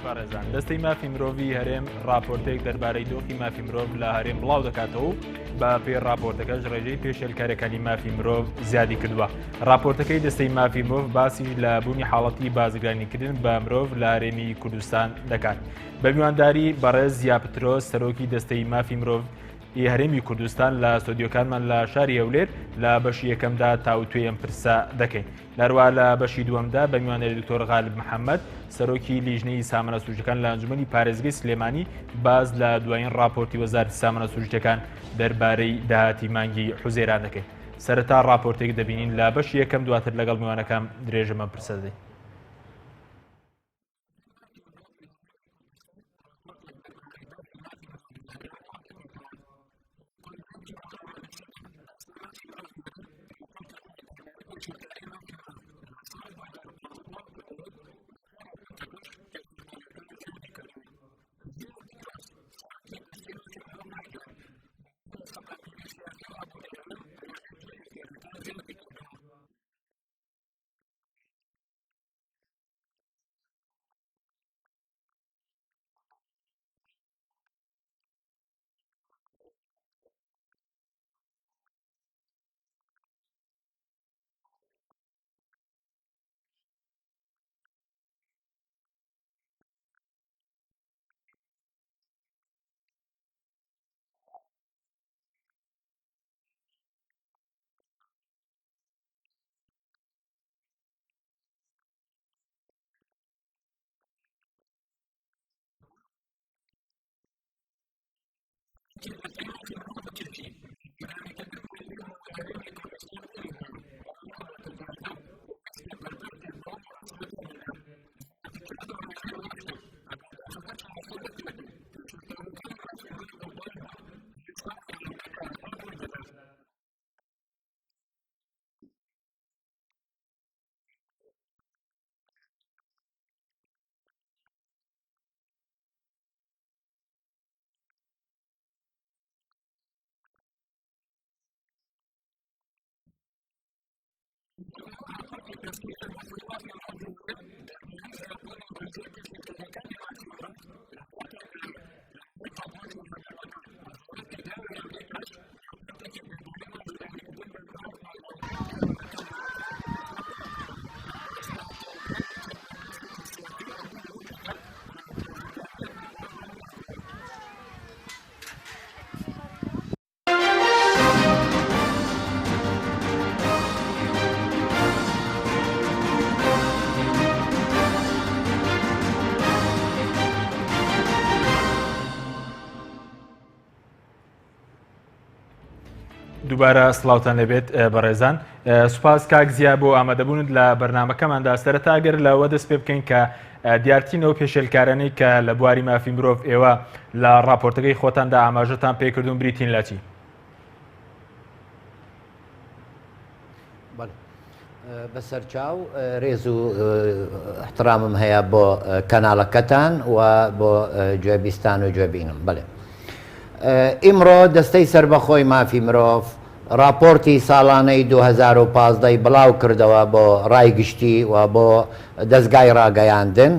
بەڕێزان دەستەی مافی مرۆڤی هەرێم ڕاپۆرتێک دەربارەی دۆخی مافی مرۆڤ لە هەرێم بڵاو دەکاتەوە و بە پێی ڕاپۆرتەکەش ڕێژەی پێشێلکاریەکانی مافی مرۆڤ زیادی کردووە ڕاپۆرتەکەی دەستەی مافی مرۆڤ باسی لە بوونی حاڵەتی بازرگانیکردن بە مرۆڤ لە هەرێمی کوردستان دەکات بە میوانداری بەڕێز زیا پترۆس سەرۆکی دەستەی مافی مرۆڤ ی هەرێمی کوردستان لە ستۆدیۆکانمان لە شاری هەولێر لە بەشی یەکەمدا تاوتوێی ئەم پرسە دەکەین. لەروە لە بەشی دووەمدا بە میوانەری دکتۆر غالب محەممەد سەرۆکی لیژنەی سامانە سروشتەکان لە ئەنجومەنی پارێزگەی سلێمانی باز لە دوایین ڕاپۆرتی وەزارەتی سامانە سروشتەکان دەربارەی داهاتی مانگی حوزەیران دەکەین. سەرەتا ڕاپۆرتێک دەبینین لە بەشی یەکەم دواتر لەگەڵ میوانەکان درێژە بەم پرسە دەدەین. دووبارە سڵاوتان لێبێت بەڕێزان سوپاس کاک زیا بۆ ئامادەبوونت لە بەرنمەکەماندا سەرەتا گەر لەوە دەست پێ بکەین کە دیارترین ئەو پێشێلکارانەی کە لە بواری مافی مرۆڤ ئێوە لە ڕاپۆرتەکەی خۆتاندا ئاماژەتان پێکردوون بریتین لە چی؟ بەسەرچاو رێز و احترامم هەیە بۆ کەناڵەکەتان و بۆ گوێبیستان و گوێبینم بەڵێ ئیمڕۆ دەستەی سەربەخۆی مافی مرۆڤ ڕاپۆرتی ساڵانەی 2015 ی بڵاو کردەوە بۆ ڕای گشتی و بۆ دەزگای ڕاگەیاندن.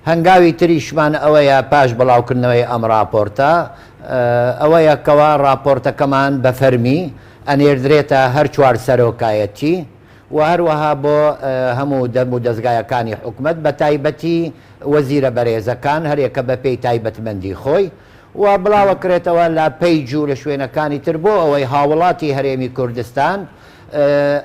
هەنگاوی تریشمان ئەوەیە پاش بڵاوکردنەوەی ئەم ڕاپۆرتە ئەوەیە کەوا ڕاپۆرتەکەمان بە فەرمی ئەنێردرێتە هەر چوار سەرۆکایەتی و هەروەها بۆ هەموو دەم و دەزگایەکانی حکومەت بە تایبەتی وەزیرە بەرێزەکان هەریەکە بە پێی تایبەتمەندی خۆی و بڵاوەکرێتەوە لە پەیج و لە شوێنەکانی تر بۆ ئەوەی هاوڵاتی هەرێمی کوردستان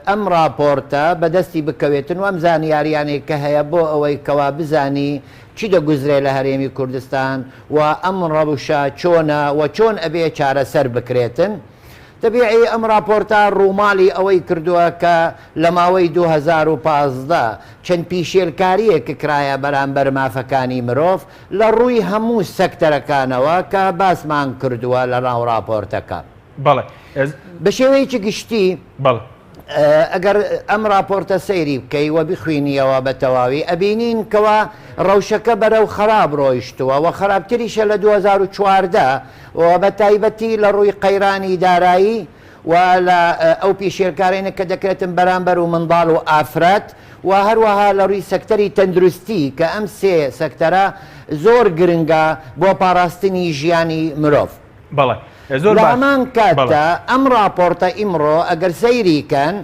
ئەم ڕاپۆرتە بەدەستی بکەوێتن و ئەم زانیاریانەی کە هەیە بۆ ئەوەی کەوا بزانی چی دەگوزرێ لە هەرێمی کوردستان و ئەم ڕەوشە چۆنە و چۆن ئەبێ چارەسەر بکرێتن. تەبیعی ئەم ڕاپۆرتە ڕووماڵی ئەوەی کردووە کە لە ماوەی 2015 چەند پیشێلکارییەک کرایە بەرامبەر مافەکانی مرۆڤ لە ڕووی هەموو سەکتەرەکانەوە کە باسمان کردووە لە ناو ڕاپۆرتەکە. بەڵێ. بە شێوەیەکی گشتی بەڵێ. ئەگەر ئەم ڕاپۆرتە سەیری بکەی و بیخوینیەوە بە تەواوی ئەبینین کەوا ڕەوشەکە بەرەو خەراب ڕۆیشتووە و خەرابتریشە لە 2014 و بە تایبەتی لە ڕووی قەیرانی دارایی. و لە ئەو پیشێلکارینە کە دەکرێتن بەرامبەر و منداڵ و ئافرەت و هەروەها لە ڕووی سەکتەری تەندروستی کە ئەم سێ سەکتەرە زۆر گرنگە بۆ پاراستنی ژیانی مرۆڤ. بەڵێ زۆر لە باش هەمان بەڵێ. کاتدا ئەم ڕاپۆڕتە ئیمڕۆ ئەگەر سەیری کەن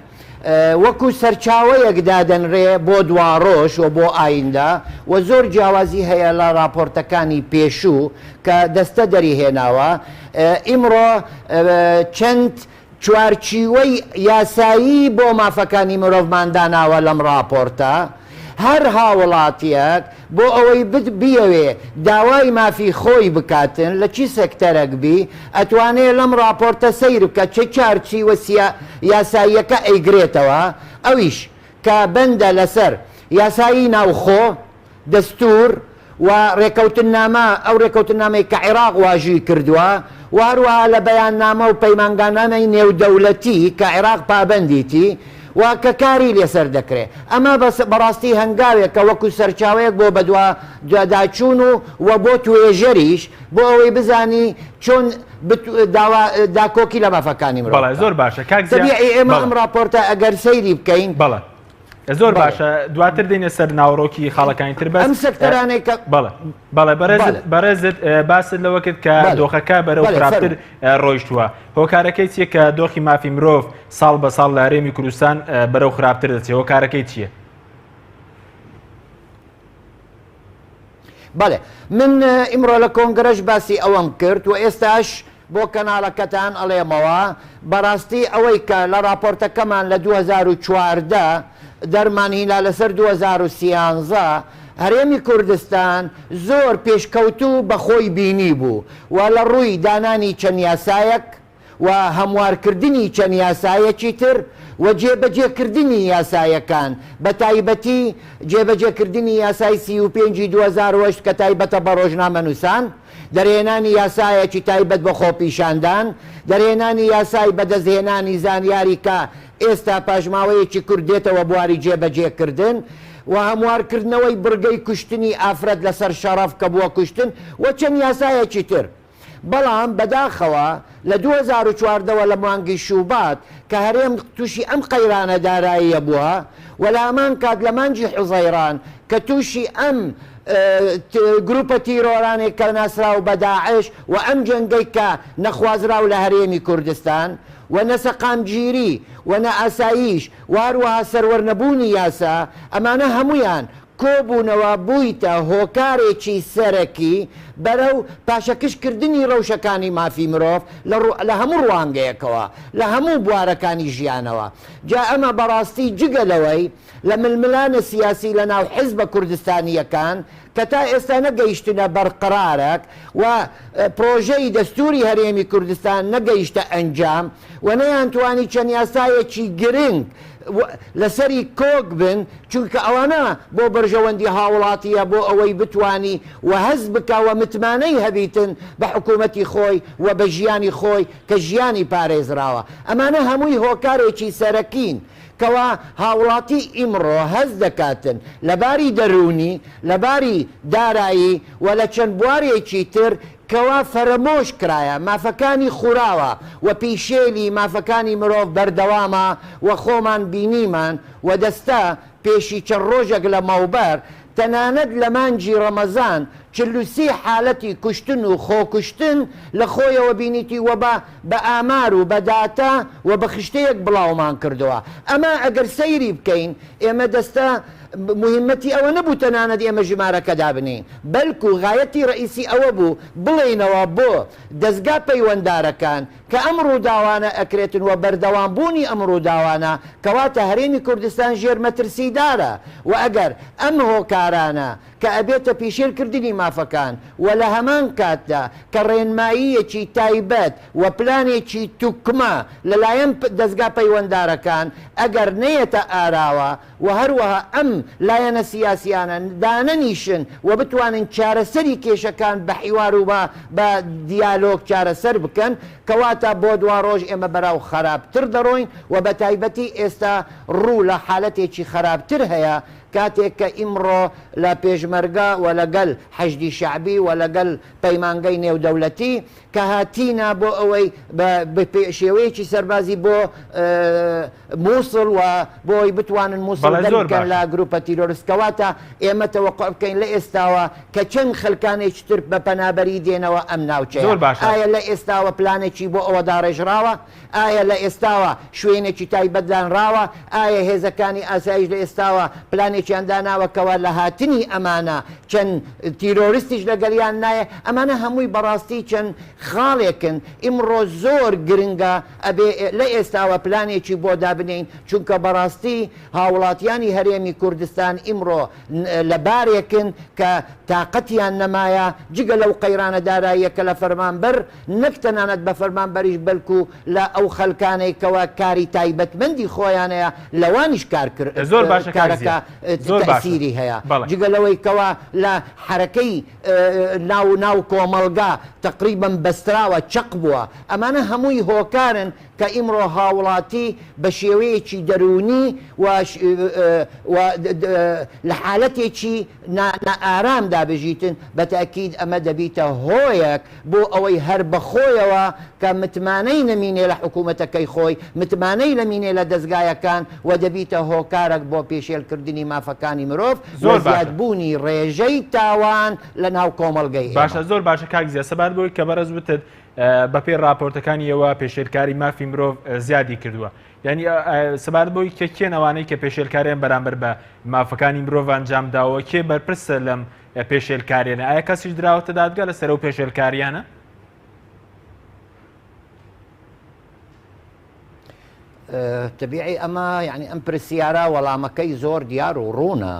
وەکو سەرچاوەیەک دادەنرێ بۆ دواڕۆژ و بۆ ئایندە و زۆر جیاوازی هەیە لە ڕاپۆرتەکانی پێشوو کە دەستە دەریهێناوە ئیمڕۆ چەند چوارچیوەی یاسایی بۆ مافەکانی مرۆڤمان داناوە لەم ڕاپۆرتە، هەر هاوڵاتیەک بۆ ئەوەی بیەوێ داوای مافی خۆی بکاتن لە چی سێکتەرەک بی ئەتوانێ لەم ڕاپۆرتە سەیر بکە چ چارچیوە یاساییەکە ئەیگرێتەوە ئەویش کە بەندە لەسەر یاسایی ناوخۆ، دەستوور و ڕێکەوتننامە، ئەو ڕێکەوتننامەی کە عێراق واژووی کردووە و هەروەها لە بەیاننامە و پەیمانگانامەی نێودەولەتی کە عێراق پابەندیتی و کە کاری لەسەر دەکرێ. ئەمە بەڕاستی هەنگاوێکە وەکو سەرچاوەیەک بۆ بەدواداچوون و و بۆ توێژەریش بۆ ئەوەی بزانی چۆن داوا داکۆکی لە مافەکانی مرۆڤ بەڵێ بکا. زۆر باشە کاک زیا تەبیعی ئێمە بەڵێ. ئەم ڕاپۆرتە ئەگەر سەیری بکەین. بەڵێ. زۆر بەڵێ. باشە دواتر دێینە سەر ناوەڕۆکی خاڵەکانی تر بەس ئەم سەکتەرانەی کە بەڵێ بەڵێ بەڕێزت بەڵێ. بەڕێزت باست لەوە کرد کە بەڵێ. دۆخەکە بەرەو بەڵێ، خراپتر فەرموو. ڕۆیشتووە هۆکارەکەی چییە کە دۆخی مافی مرۆڤ ساڵ بە ساڵ لە هەرێمی کوردستان بەرەو خراپتر دەچێت هۆکارەکەی چییە؟ بەڵێ من ئیمڕۆ لە کۆنگرەش باسی ئەوەم کرد و ئێستاش بۆ کەناڵەکەتان ئەڵێمەوە، بەڕاستی ئەوەی کە لە ڕاپۆرتەکەمان لە 2014 دەرمان هینا لەسەر 2013 هەرێمی کوردستان زۆر پێشکەوتوو بە خۆی بینیبوو و لە ڕووی دانانی چەند یاسایەک و هەموارکردنی چەند یاسایەکی تر و جێبەجێکردنی یاسایەکان بەتایبەتی جێبەجێکردنی یاسای 35 ی 2008 کە تایبەتە بە ڕۆژنامەنووسان، دەرهێنانی یاسایەکی تایبەت بە خۆپیشاندان، دەرهێنانی یاسای بەدەستهێنانی زانیاری کە ئێستا پاش ماوەیەکی کورت دێتەوە بواری جێبەجێکردن و هەموارکردنەوەی بڕگەی کوشتنی ئافرەت لەسەر شەڕەف کە بووە کوشتن و چەند یاسایەکی تر. بەڵام بەداخەوە لە 2014 وە لە مانگی شوبات کە هەرێم توشی ئەم قەیرانە داراییە بووە و لە هەمان کات لە مانگی حوزەیران کە توشی ئەم گروپە تیرۆرانەی کە ناسراو بە داعش و ئەم جەنگەی کە نەخوازراو لە هەرێمی کوردستان و نەسەقامگیری و نائاساییش و هەروەها سەروەرنەبوونی یاسا ئەمانە هەموویان کۆبوونەوە بوویتە هۆکارێکی سەرەکی بەرەو پاشەکش کردنی ڕەوشەکانی مافی مرۆڤ لە لە هەموو ڕوانگەیەکەوە لە هەموو بوارەکانی ژیانەوە جا ئەمە بەڕاستی جگە لەوەی لە ململانێ سیاسی لە ناو حیزبە کوردستانییەکان کە تا ئێستا نەگەیشتنە بەرقەرارەک و پرۆژەی دەستووری هەرێمی کوردستان نەگەیشتە ئەنجام و نەیانتوانی چەند یاسایەکی گرنگ لەسەری کۆک بن چونکە ئەوانە بۆ بەرژەوەندی هاوڵاتییە بۆ ئەوەی بتوانی و هەست بکا و متمانەی هەبیتن بە حکوومەتی خۆی و بە ژیانی خۆی کە ژیانی پارێزراوە ئەمانە هەمووی هۆکارێکی سەرەکین کەوا هاوڵاتی ئیمڕۆ هەست دەکاتن لە باری دەروونی، لە باری دارایی و لە چەند بوارێکی تر کەوا فەرەمۆش کرایە، مافەکانی خوراوە و پیشێلی مافەکانی مرۆڤ بەردەوامە و خۆمان بینیمان و دەستە پێشی چەند ڕۆژێک لەمەوبەر تەنانەت لە مانگی ڕەمەزان 43 حالەتی کوشتن و خۆکوشتن لە خۆیەوە بینیتی و بە بە ئامار و بە داتا و بە خشتەیەک بڵاومان کردەوە. ئەمە ئەگەر سەیری بکەین ئێمە دەستە موهیمەتی ئەوە نەبوو تەنانەت ئێمە ژمارەکە دابنێین بەلکو غایەتی رەئیسی ئەوە بوو بڵێینەوە بۆ دەزگا پەیوەندارەکان کە ئەم ڕووداوانە ئەکرێتن و بەردەوام بوونی ئەم ڕووداوانە کەواتە هەرێمی کوردستان ژێر مەترسیدارە و ئەگەر ئەم هۆکارانە کە ئەبێتە پیشێل کردنی مافەکان و لە هەمان کاتدا کە ڕێنماییەکی تایبەت و پلانێکی توکمە لە لایەن دەزگا پەیوەندارەکان ئەگەر نەیەتە ئاراوە و هەروەها ئەم لایەنە سیاسیانە دانەنیشن و بتوانن چارەسەری کێشەکان بە حیوار و بە دیالۆگ چارەسەر بکەن، کەواتە بۆ دواڕۆژ ئێمە بەرەو خەراپتر دەڕۆین و بە تایبەتی ئێستا ڕوو لە حالەتێکی خەراپتر هەیە. کاتێک کە ئیمڕۆ لە پێشمەرگە و لەگەل حەشدی شەعبی و لەگەل پەیمانگەی نێودەولەتی کە هاتینە بۆ ئەوەی بە شێوەیەکی سەربازی بۆ موسڵ و بۆ ئەوەی بتوانن موسڵ دەربکەن لە گروپە تیرۆرست کەواتە ئێمە تەوەقوع بکەین لە ئێستاوە کە چەند خەلکانێکی تر بە پەنابەری دێنەوە ئەم ناوچەیە ئایا لە ئێستاوە پلانێکی بۆ ئەوە داڕێژراوە؟ ئایا لە ئێستاوە شوێنێکی تایبەت دانراوە؟ ئایا هێزەکانی ئاسایش لە ئێستاوە پلانێکیان داناوە کەوا لە هاتنی ئەمانە چەند تیرۆرستیش لەگەڵیان نایە؟ ئەمانە هەمووی بەڕاستی چەند خاڵێکن ئیمڕۆ زۆر گرنگە ئەبێ لە ئێستاوە پلانێکی بۆ دابنێین چونکە بەڕاستی هاوڵاتیانی هەرێمی کوردستان ئیمڕۆ لە بارێکن کە تاقەتیان نەمایە جگە لەو قەیرانە داراییە کە لە فەرمانبەر نەک تەنانەت بە فەرمانبەریش بەلکو لە ئەو خەلکانەی کەوا کاری تایبەتمەندی خۆیانەیە لەوانیش کار زۆر باشە کاک کارەکە زیا زۆر باشە تەئسیری هەیە بەڵێ. جگە لەوەی کەوا لە حەرەکەی ناو ناو کۆمەڵگا تەقریبەن بەستراوە چەق بووە ئەمانە هەمووی هۆکارن کە ئیمڕۆ هاوڵاتی بە شێوەیەکی دەروونی و و لە حالەتێکی نا نائارامدا بژیتن بە تەئکید ئەمە دەبیتە هۆیەک بۆ ئەوەی هەر بەخۆیەوە کە متمانەی نەمینێ لە حکوومەتەکەی خۆی، متمانەی نەمینێ لە دەزگایەکان و دەبیتە هۆکارەک بۆ پێشێلکردنی مافەکانی مرۆڤ و زۆر باشە. زیادبوونی ڕێژەی تاوان لە ناو کۆمەڵگەی ئێمە. باشە زۆر باشە کاک زیا سەبارەت بەوەی کە بەڕێز وتت بەپێی ڕاپۆرتەکانی ئێوە پێشێلکاری مافی مرۆڤ زیادی کردووە یعنی سەبارەت بەوەی کە کێن ئەوانەی کە پێشێلکاریان بەرامبەر بە مافەکانی مرۆڤ ئەنجام داوە کێ بەرپرسە لەم پێشێلکاریانە ئایا کەسیش دراوەتە دادگا لەسەر ئەو پێشێلکاریانە؟ تەبیعی ئەمە یعنی ئەم پرسیارە وەڵامەکەی زۆر دیار و ڕوونە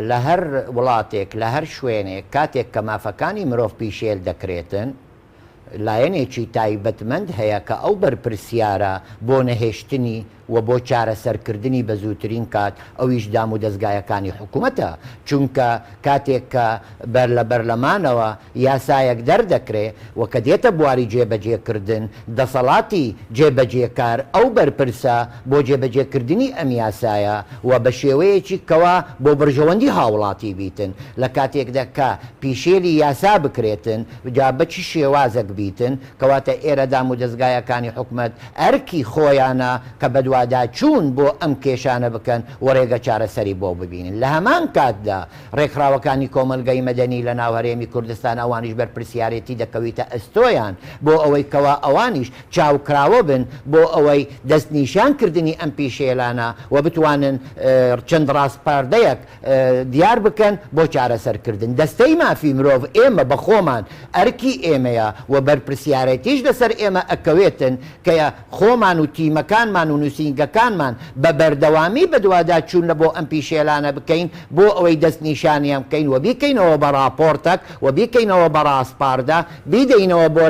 لە هەر وڵاتێک لە هەر شوێنێک کاتێک کە مافەکانی مرۆڤ پیشێل دەکرێتن لایەنێکی تایبەتمەند هەیە کە ئەو بەرپرسیارە بۆ نەهێشتنی و بۆ چارەسەرکردنی بە زووترین کات ئەویش دامودەزگایەکانی حکومەتە چونکە کاتێک کە بەر لە بەرلەمانەوە یاسایەک دەردەکرێ و کە دێتە بواری جێبەجێکردن دەسەڵاتی جێبەجێکار ئەو بەرپرسە بۆ جێبەجێکردنی ئەم یاسایە و بە شێوەیەکی کەوا بۆ بەرژەوەندی هاوڵاتی بیتن لە کاتێکدا کە پیشێلی یاسا بکرێتن جا بە چ شێوازەک بیتن، کەواتە ئێرە دامودەزگایەکانی حکومەت ئەرکی خۆیانە کە بەدواداچوون بۆ ئەم کێشانە بکەن و ڕێگە چارەسەری بۆ ببینن. لە هەمان کاتدا ڕێکخراوەکانی کۆمەلگەی مەدەنی لە ناو هەرێمی کوردستان ئەوانیش بەرپرسیارێتی دەکەویتە ئەستۆیان بۆ ئەوەی کەوا ئەوانیش چاوکراوە بن بۆ ئەوەی دەستنیشان کردنی ئەم پیشێلانە و بتوانن چەند ڕاسپاردەیەک دیار بکەن بۆ چارەسەرکردن. دەستەی مافی مرۆڤ ئێمە بە خۆمان ئەرکی ئێمەیە و بەرپرسیارێتیش لەسەر ئێمە ئەکەوێتن کە خۆمان و تیمەکانمان و نوسینگەکانمان بە بەردەوامی بەدواداچوون لە بۆ ئەم پیشێلانە بکەین بۆ ئەوەی دەستنیشانیان بکەین و بیکەینەوە بە ڕاپۆرتەک و بیکەینەوە بە ڕاسپاردە بیدەینەوە بۆ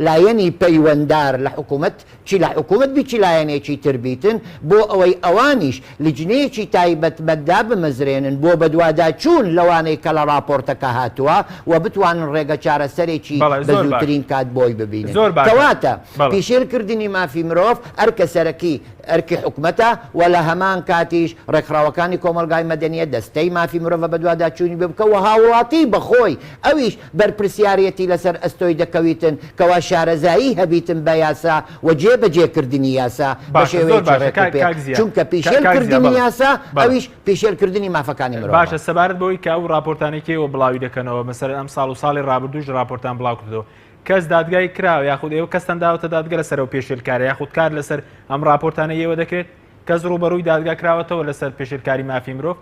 لایەنی پەیوەندار لە حکومەت چی لە حکومەت بی چی لایەنێکی تر بیتن بۆ ئەوەی ئەوانیش لجنەیەکی تایبەتمەند دابمەزرێنن بۆ بەدواداچوون لەوانەی کە لە ڕاپۆرتەکە هاتووە و بتوانن ڕێگە چارەسەرێکی بەڵێ بە زۆر باشە زووترین کات بۆی ببینن. زۆر باشە کەواتە بەڵێ. پیشێل کردنی مافی مرۆڤ ئەرکە سەرەکی ئەرکی حکومەتە و لە هەمان کاتیش ڕێکخراوەکانی کۆمەڵگای مەدەنیە دەستەی مافی مرۆڤە بەدواداچوونی بۆ بکە و هاوڵاتی بەخۆی ئەویش بەرپرسیارێتی لەسەر ئەستۆی دەکەویتن کەوا شارەزایی هەبیتن بە یاسا و جێ بەجێ کردنی یاسا بە باشە زۆر شێوەیەکی باشە ڕێک و کاک پێک کاک زیا چونکە پیشێل کاک زیا کردنی بەڵێ یاسا بەڵێ ئەویش پیشێل کردنی مافەکانی مرۆڤە. باشە سەبارەت بەوەی کە ئەو ڕاپۆرتانەی کە ئێوە بڵاوی دەکەنەوە مەسەلەن ئەم ساڵ و ساڵی ڕابردووش ڕاپۆرتان بڵاو کردەوە کەس دادگای کراوە یاخود ئێوە کەستان داوەتە دادگە لەسەر ئەو پێشێلکارە یاخود کار لەسەر ئەم ڕاپۆرتانەی ئێوە دەکرێت کەس ڕووبەڕووی دادگا کراوەتەوە لەسەر پێشێلکاری مافی مرۆڤ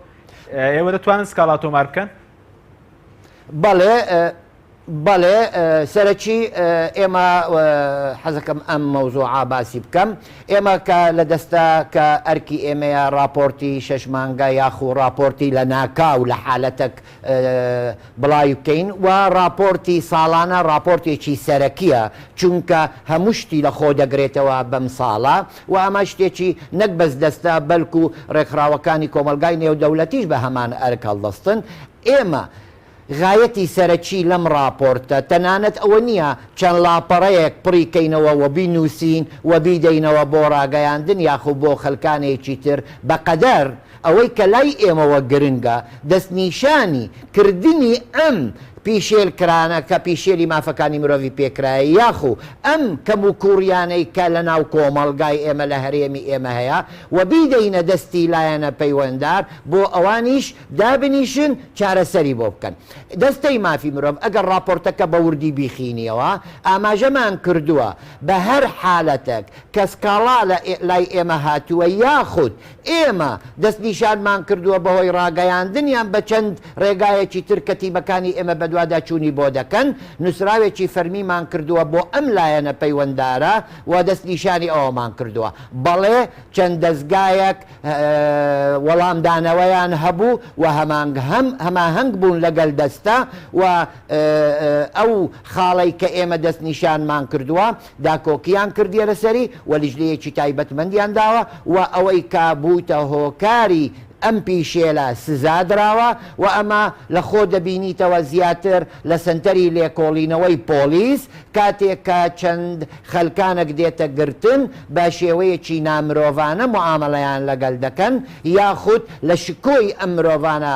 ئێوە دەتوانن سکاڵا تۆمار بکەن؟ بەڵێ بەڵێ سەرەکی ئێمە حەزەکەم ئەم مەوزوعە باسی بکەم ئێمە کە لە دەستە کە ئەرکی ئێمەیە ڕاپۆرتی شەش مانگە یاخو ڕاپۆرتی لە ناکاو لە حالەتەک بڵاوی بکەین و ڕاپۆرتی ساڵانە ڕاپۆرتێکی سەرەکیە چونکە هەموو شتی لە خۆ دەگرێتەوە بەم ساڵە و ئەمە شتێکی نەک بەس دەستە بەلکو ڕێکخراوەکانی کۆمەڵگای نێودەولەتیش بە هەمان ئەرک هەڵدەستن ئێمە غایەتی سەرەکی لەم ڕاپۆرتە تەنانەت ئەوە نییە چەند لاپەڕەیەک پڕی کەینەوە و بینووسین و بیدەینەوە بۆ ڕاگەیاندن یاخو بۆ خەلکانێکی تر بە قەدەر. ئەوەی کە لای ئێمەوە گرنگە دەستنیشانی کردنی ئەم پیشێل کرانە کە پیشێلی مافەکانی مرۆڤی پێکرایە یاخو ئەم کەموکوڕیانەی کە لە ناو کۆمەڵگای ئێمە لە هەرێمی ئێمە هەیە و بیدەینە دەستی لایەنە پەیوەندار بۆ ئەوانیش دابنیشن چارەسەری بۆ بکەن. دەستەی مافی مرۆڤ ئەگەر ڕاپۆرتەکە بە وردی بیخینیەوە ئاماژەمان کردووە بە هەر حالەتەک کە سکاڵا لە لای ئێمە هاتووە یاخود ئێمە دەستنیشانمان کردووە بەهۆی ڕاگەیاندن یان بە چەند ڕێگایەکی تر کە تیمەکانی ئێمە بەدواداچوونی بۆ دەکەن، نووسراوێکی فەرمیمان کردووە بۆ ئەم لایەنە پەیوەندارە و دەستنیشانی ئەوەمان کردووە. بەڵێ چەند دەزگایەک وەڵامدانەوەیان هەبوو و هەماهەنگ بوون لەگەل دەستە و ئەو خاڵەی کە ئێمە دەستنیشانمان کردووە داکۆکیان کردیە لەسەری و لیژنەیەکی تایبەتمەندیان داوە و ئەوەی کە بووتە هۆکاری ئەم پیشێلە سزا دراوە و ئەمە لە خۆ دەبینیتەوە زیاتر لە سەنتەری لێکۆڵینەوەی پۆلیس کاتێک کە چەند خەلکانەک دێتە گرتن بە شێوەیەکی نامرۆڤانە موعامەلەیان لەگەل دەکەن یاخود لە شکۆی ئەم مرۆڤانە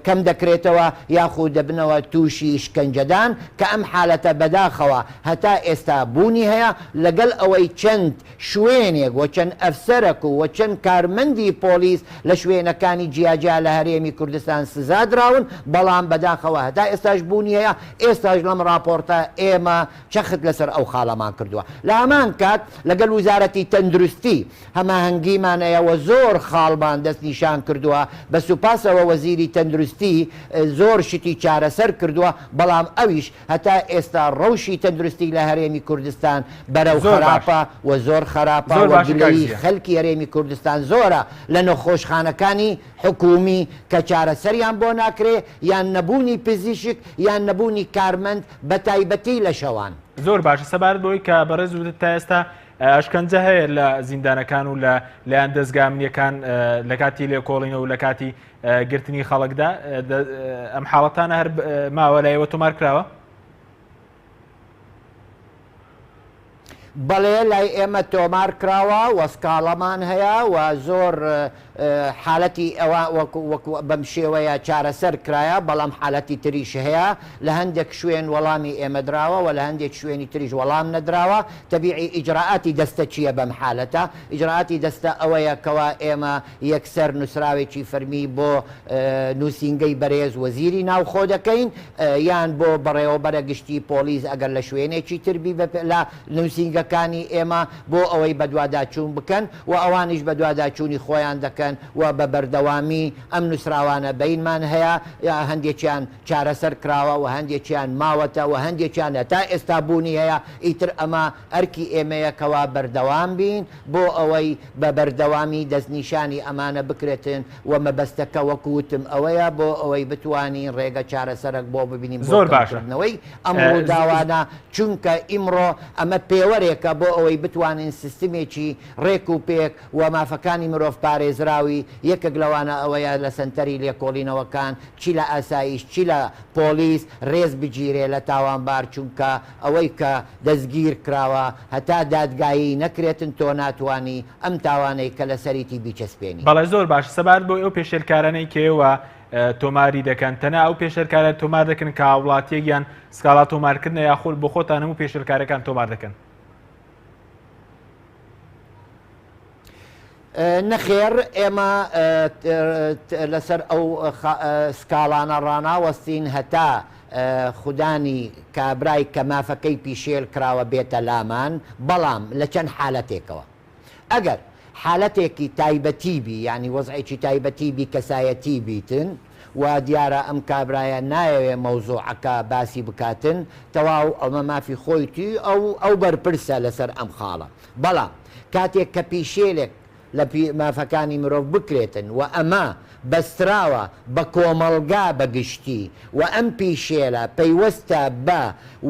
کەم دەکرێتەوە یاخود دەبنەوە تووشی شکەنجەدان کە ئەم حالەتە بەداخەوە هەتا ئێستا بوونی هەیە لەگەل ئەوەی چەند شوێنێک و چەند ئەفسەرەک و چەند کارمەندی پۆلیس لە شوێنەکانی جیاجیا لە هەرێمی کوردستان سزا دراون بەڵام بەداخەوە هەتا ئێستاش بوونی هەیە ئێستاش لەم ڕاپۆرتە ئێمە چەخت لەسەر ئەو خاڵەمان کردووە لە هەمان کات لەگەل وزارەتی تەندروستی هەماهەنگیمان هەیە و زۆر خاڵمان دەستنیشان کردووە، بە سوپاسەوە وەزیری تەندروستی زۆر شتی چارەسەر کردووە، بەڵام ئەویش هەتا ئێستا ڕەوشی تەندروستی لە هەرێمی کوردستان بەرەو زۆر باش خەراپە و زۆر خەراپە زۆر و باشە کاک گلەیی زیا. خەلکی هەرێمی کوردستان زۆرە لە نەخۆشخانەکانی حکوومی کە چارەسەریان بۆ ناکرێ یان نەبوونی پزیشک یان نەبوونی کارمەند بەتایبەتی لە شەوان. زۆر باشە سەبارەت بەوەی کە بەڕێز وتت تا ئێستا ئەشکەنجە هەیە لە زیندانەکان و لە لایەن دەزگا ئەمنیەکان لە کاتی لێکۆڵینەوە و لە کاتی گرتنی خەڵکدا ئەم حاڵەتانە هەر ماوە لایەوە تۆمار کراوە؟ بەڵێ لای ئێمە تۆمار کراوە و سکاڵەمان هەیە و زۆر حالەتی ئەوە وەکو وەکو بەم شێوەیە چارەسەر کرایە بەڵام حالەتی تریش هەیە لە هەندێک شوێن وەڵامی ئێمە دراوە وە لە هەندێک شوێنی تریش وەڵام نەدراوە تەبیعی ئیجرائاتی دەستە چیە بەم حالەتە ئیجرائاتی دەستە ئەوەیە کەوا ئێمە یەکسەر نوسراوێکی فەرمی بۆ نوسینگەی بەرێز وەزیری ناوخۆ دەکەین یان بۆ بەڕێوەبەرە گشتی پۆلیس ئەگەر لە شوێنێکی تر بی لە نوسینگەکانی ئێمە بۆ ئەوەی بەدواداچوون بکەن و ئەوانیش بەدواداچوونی خۆیان دەکەن و بە بەردەوامی ئەم نووسراوانە بەینمان هەیە، هەندێکیان چارەسەر کراوە و هەندێکیان ماوەتە و هەندێکیان هەتا ئێستا بوونی هەیە، ئیتر ئەمە ئەرکی ئێمەیە کەوا بەردەوام بین بۆ ئەوەی بە بەردەوامی دەستنیشانی ئەمانە بکرێتن و مەبەستەکە وەکو وتم ئەوەیە بۆ ئەوەی بتوانین ڕێگە چارەسەرەک بۆ ببینین بۆ زۆر باشە. کەمکردنەوەی ئەم ڕووداوانە، چونکە ئیمڕۆ ئەمە پێوەرێکە بۆ ئەوەی بتوانین سیستمێکی ڕێک و پێک و مافەکانی مرۆڤ پارێزراوی، یەکێک لەوانە ئەوەیە لە سەنتەری لێکۆڵینەوەکان چی لە ئاسایش چی لە پۆلیس ڕێز بگیرێ لە تاوانبار چونکە ئەوەی کە دەستگیر کراوە هەتا دادگایی نەکرێتن تۆ ناتوانی ئەم تاوانەی کە لەسەریتی بیچەسپێنی. بەڵێ زۆر باشە سەبارەت بۆ ئەو پێشێلکارانەی کە ئێوە تۆماری دەکەن تەنها ئەو پێشێلکارە تۆمار دەکەن کە هاوڵاتیەک یان سکاڵا تۆمارکردنە یاخود بۆ خۆتان هەموو پێشێلکارەکان تۆمار دەکەن؟ نەخێر ئێمە لەسەر ئەو سکاڵانە ڕاناوەستین هەتا خودانی کابرای کە مافەکەی پیشێل کراوە بێتە لامان بەڵام لە چەند حالەتێکەوە ئەگەر حالەتێکی تایبەتی بی یانی وەزعێکی تایبەتی بی کەسایەتی بیتن و دیارە ئەم کابرایە نایەوێ مەوزوعەکە باسی بکاتن تەواو ئەمە مافی خۆیتی ئەو ئەو بەرپرسە لەسەر ئەم خاڵە بەڵام کاتێک کە پیشێلێک لە مافەکانی مرۆڤ بکرێتن و ئەمە بەستراوە بە کۆمەڵگا بە گشتی و ئەم پیشێلە پەیوەستە بە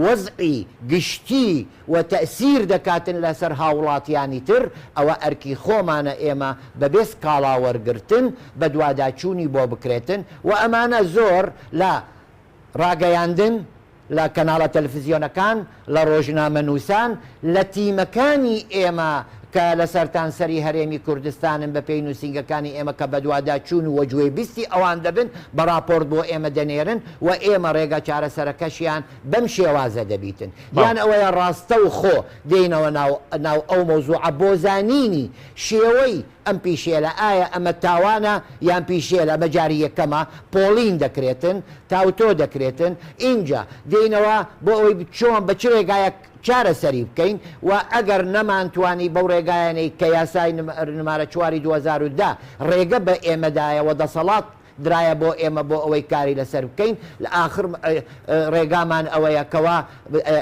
وەزعی گشتی و تەئسیر دەکاتن لەسەر هاوڵاتیانی تر، ئەوە ئەرکی خۆمانە ئێمە بەبێ سکاڵا وەرگرتن بەدواداچوونی بۆ بکرێتن و ئەمانە زۆر لە ڕاگەیاندن، لە کەناڵە تەلفزیۆنەکان، لە ڕۆژنامەنووسان، لە تیمەکانی ئێمە کە لە سەرتانسەری هەرێمی کوردستانن بە پێی نووسینگەکانی ئێمە کە بەدواداچوون و گوێبیستی ئەوان دەبن بە ڕاپۆرت بۆ ئێمە دەنێرن و ئێمە ڕێگا چارەسەرەکەشیان بەم شێوازە دەبیتن یان ئەوەیە ڕاستەوخۆ دێینەوە ناو ناو ئەو مەوزوعە بۆ زانینی شێوەی ئەم پیشێلە ئایا ئەمە تاوانە یان پیشێلە ئەمە جاری یەکەمە پۆڵین دەکرێتن تاوتۆ دەکرێتن ئینجا دێینەوە بۆ ئەوەی چۆن بە چ ڕێگایەک چارەسەری بکەین و ئەگەر نەمانتوانی بەو ڕێگایانەی کە یاسای نمارە چواری 2010 ڕێگە بە ئێمە دایە و دەسەڵات درایە بۆ ئێمە بۆ ئەوەی کاری لەسەر بکەین لە ئاخر ڕێگامان ئەوەیە کەوا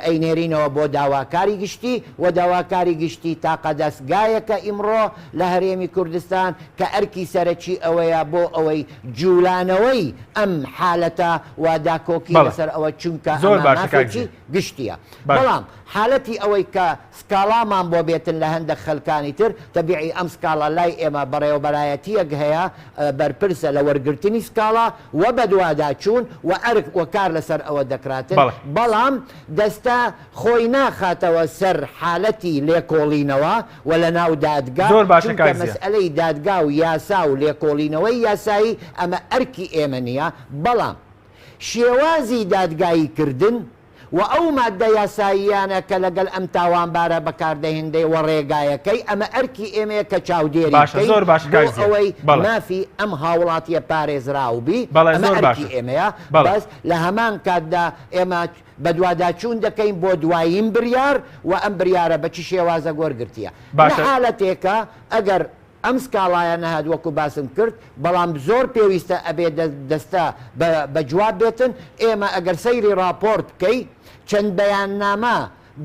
ئەینێرینەوە بۆ داواکاری گشتی و داواکاری گشتی تاقە دەستگایەکە ئیمڕۆ لە هەرێمی کوردستان کە ئەرکی سەرەکی ئەوەیە بۆ ئەوەی جولانەوەی ئەم حالەتە و داکۆکی لەسەر ئەوە چونکە زۆر ئەمە باشە کاک مافێکی زیا. گشتیە باشە. بەڵام حالەتی ئەوەی کە سکاڵامان بۆ بێتن لە هەندەک خەلکانی تر، تەبیعی ئەم سکاڵا لای ئێمە بەڕێوەبەرایەتیەک هەیە بەرپرسە لە وەرگرتنی سکاڵا و بەدواداچوون و ئەرک و کار لەسەر ئەوە دەکراتن، بەڵێ. بەڵام دەستە خۆی ناخاتەوە سەر حالەتی لێکۆڵینەوە و لە ناو دادگا، زۆر باشە چونکە کاک زیا. مەسئەلەی دادگا و یاسا و لێکۆڵینەوەی یاسایی ئەمە ئەرکی ئێمە نیە، بەڵام شێوازی دادگایی کردن و ئەو ماددە یاساییانە کە لەگەل ئەم تاوانبارە بەکاردەهێنرێ و ڕێگایەکەی، ئەمە ئەرکی ئێمەیە کە چاودێری باشە بکەین زۆر باشە بۆ کاک زیا. ئەوەی بەڵێ. مافی ئەم هاوڵاتیە پارێزراو بی، بەڵێ ئەمە زۆر ئەرکی باشە. ئێمەیە، بەڵێ. بەس لە هەمان کاتدا ئێمە بەدواداچوون دەکەین بۆ دوایین بریار و ئەم بریارە بە چ شێوازەک وەرگرتیە. لە باشە. حالەتێکا ئەگەر ئەم سکاڵایە نەهات وەکو باسم کرد بەڵام زۆر پێویستە ئەبێ دەستە بە جواب بێتن ئێمە ئەگەر سەیری ڕاپۆرت بکەی چەند بەیاننامە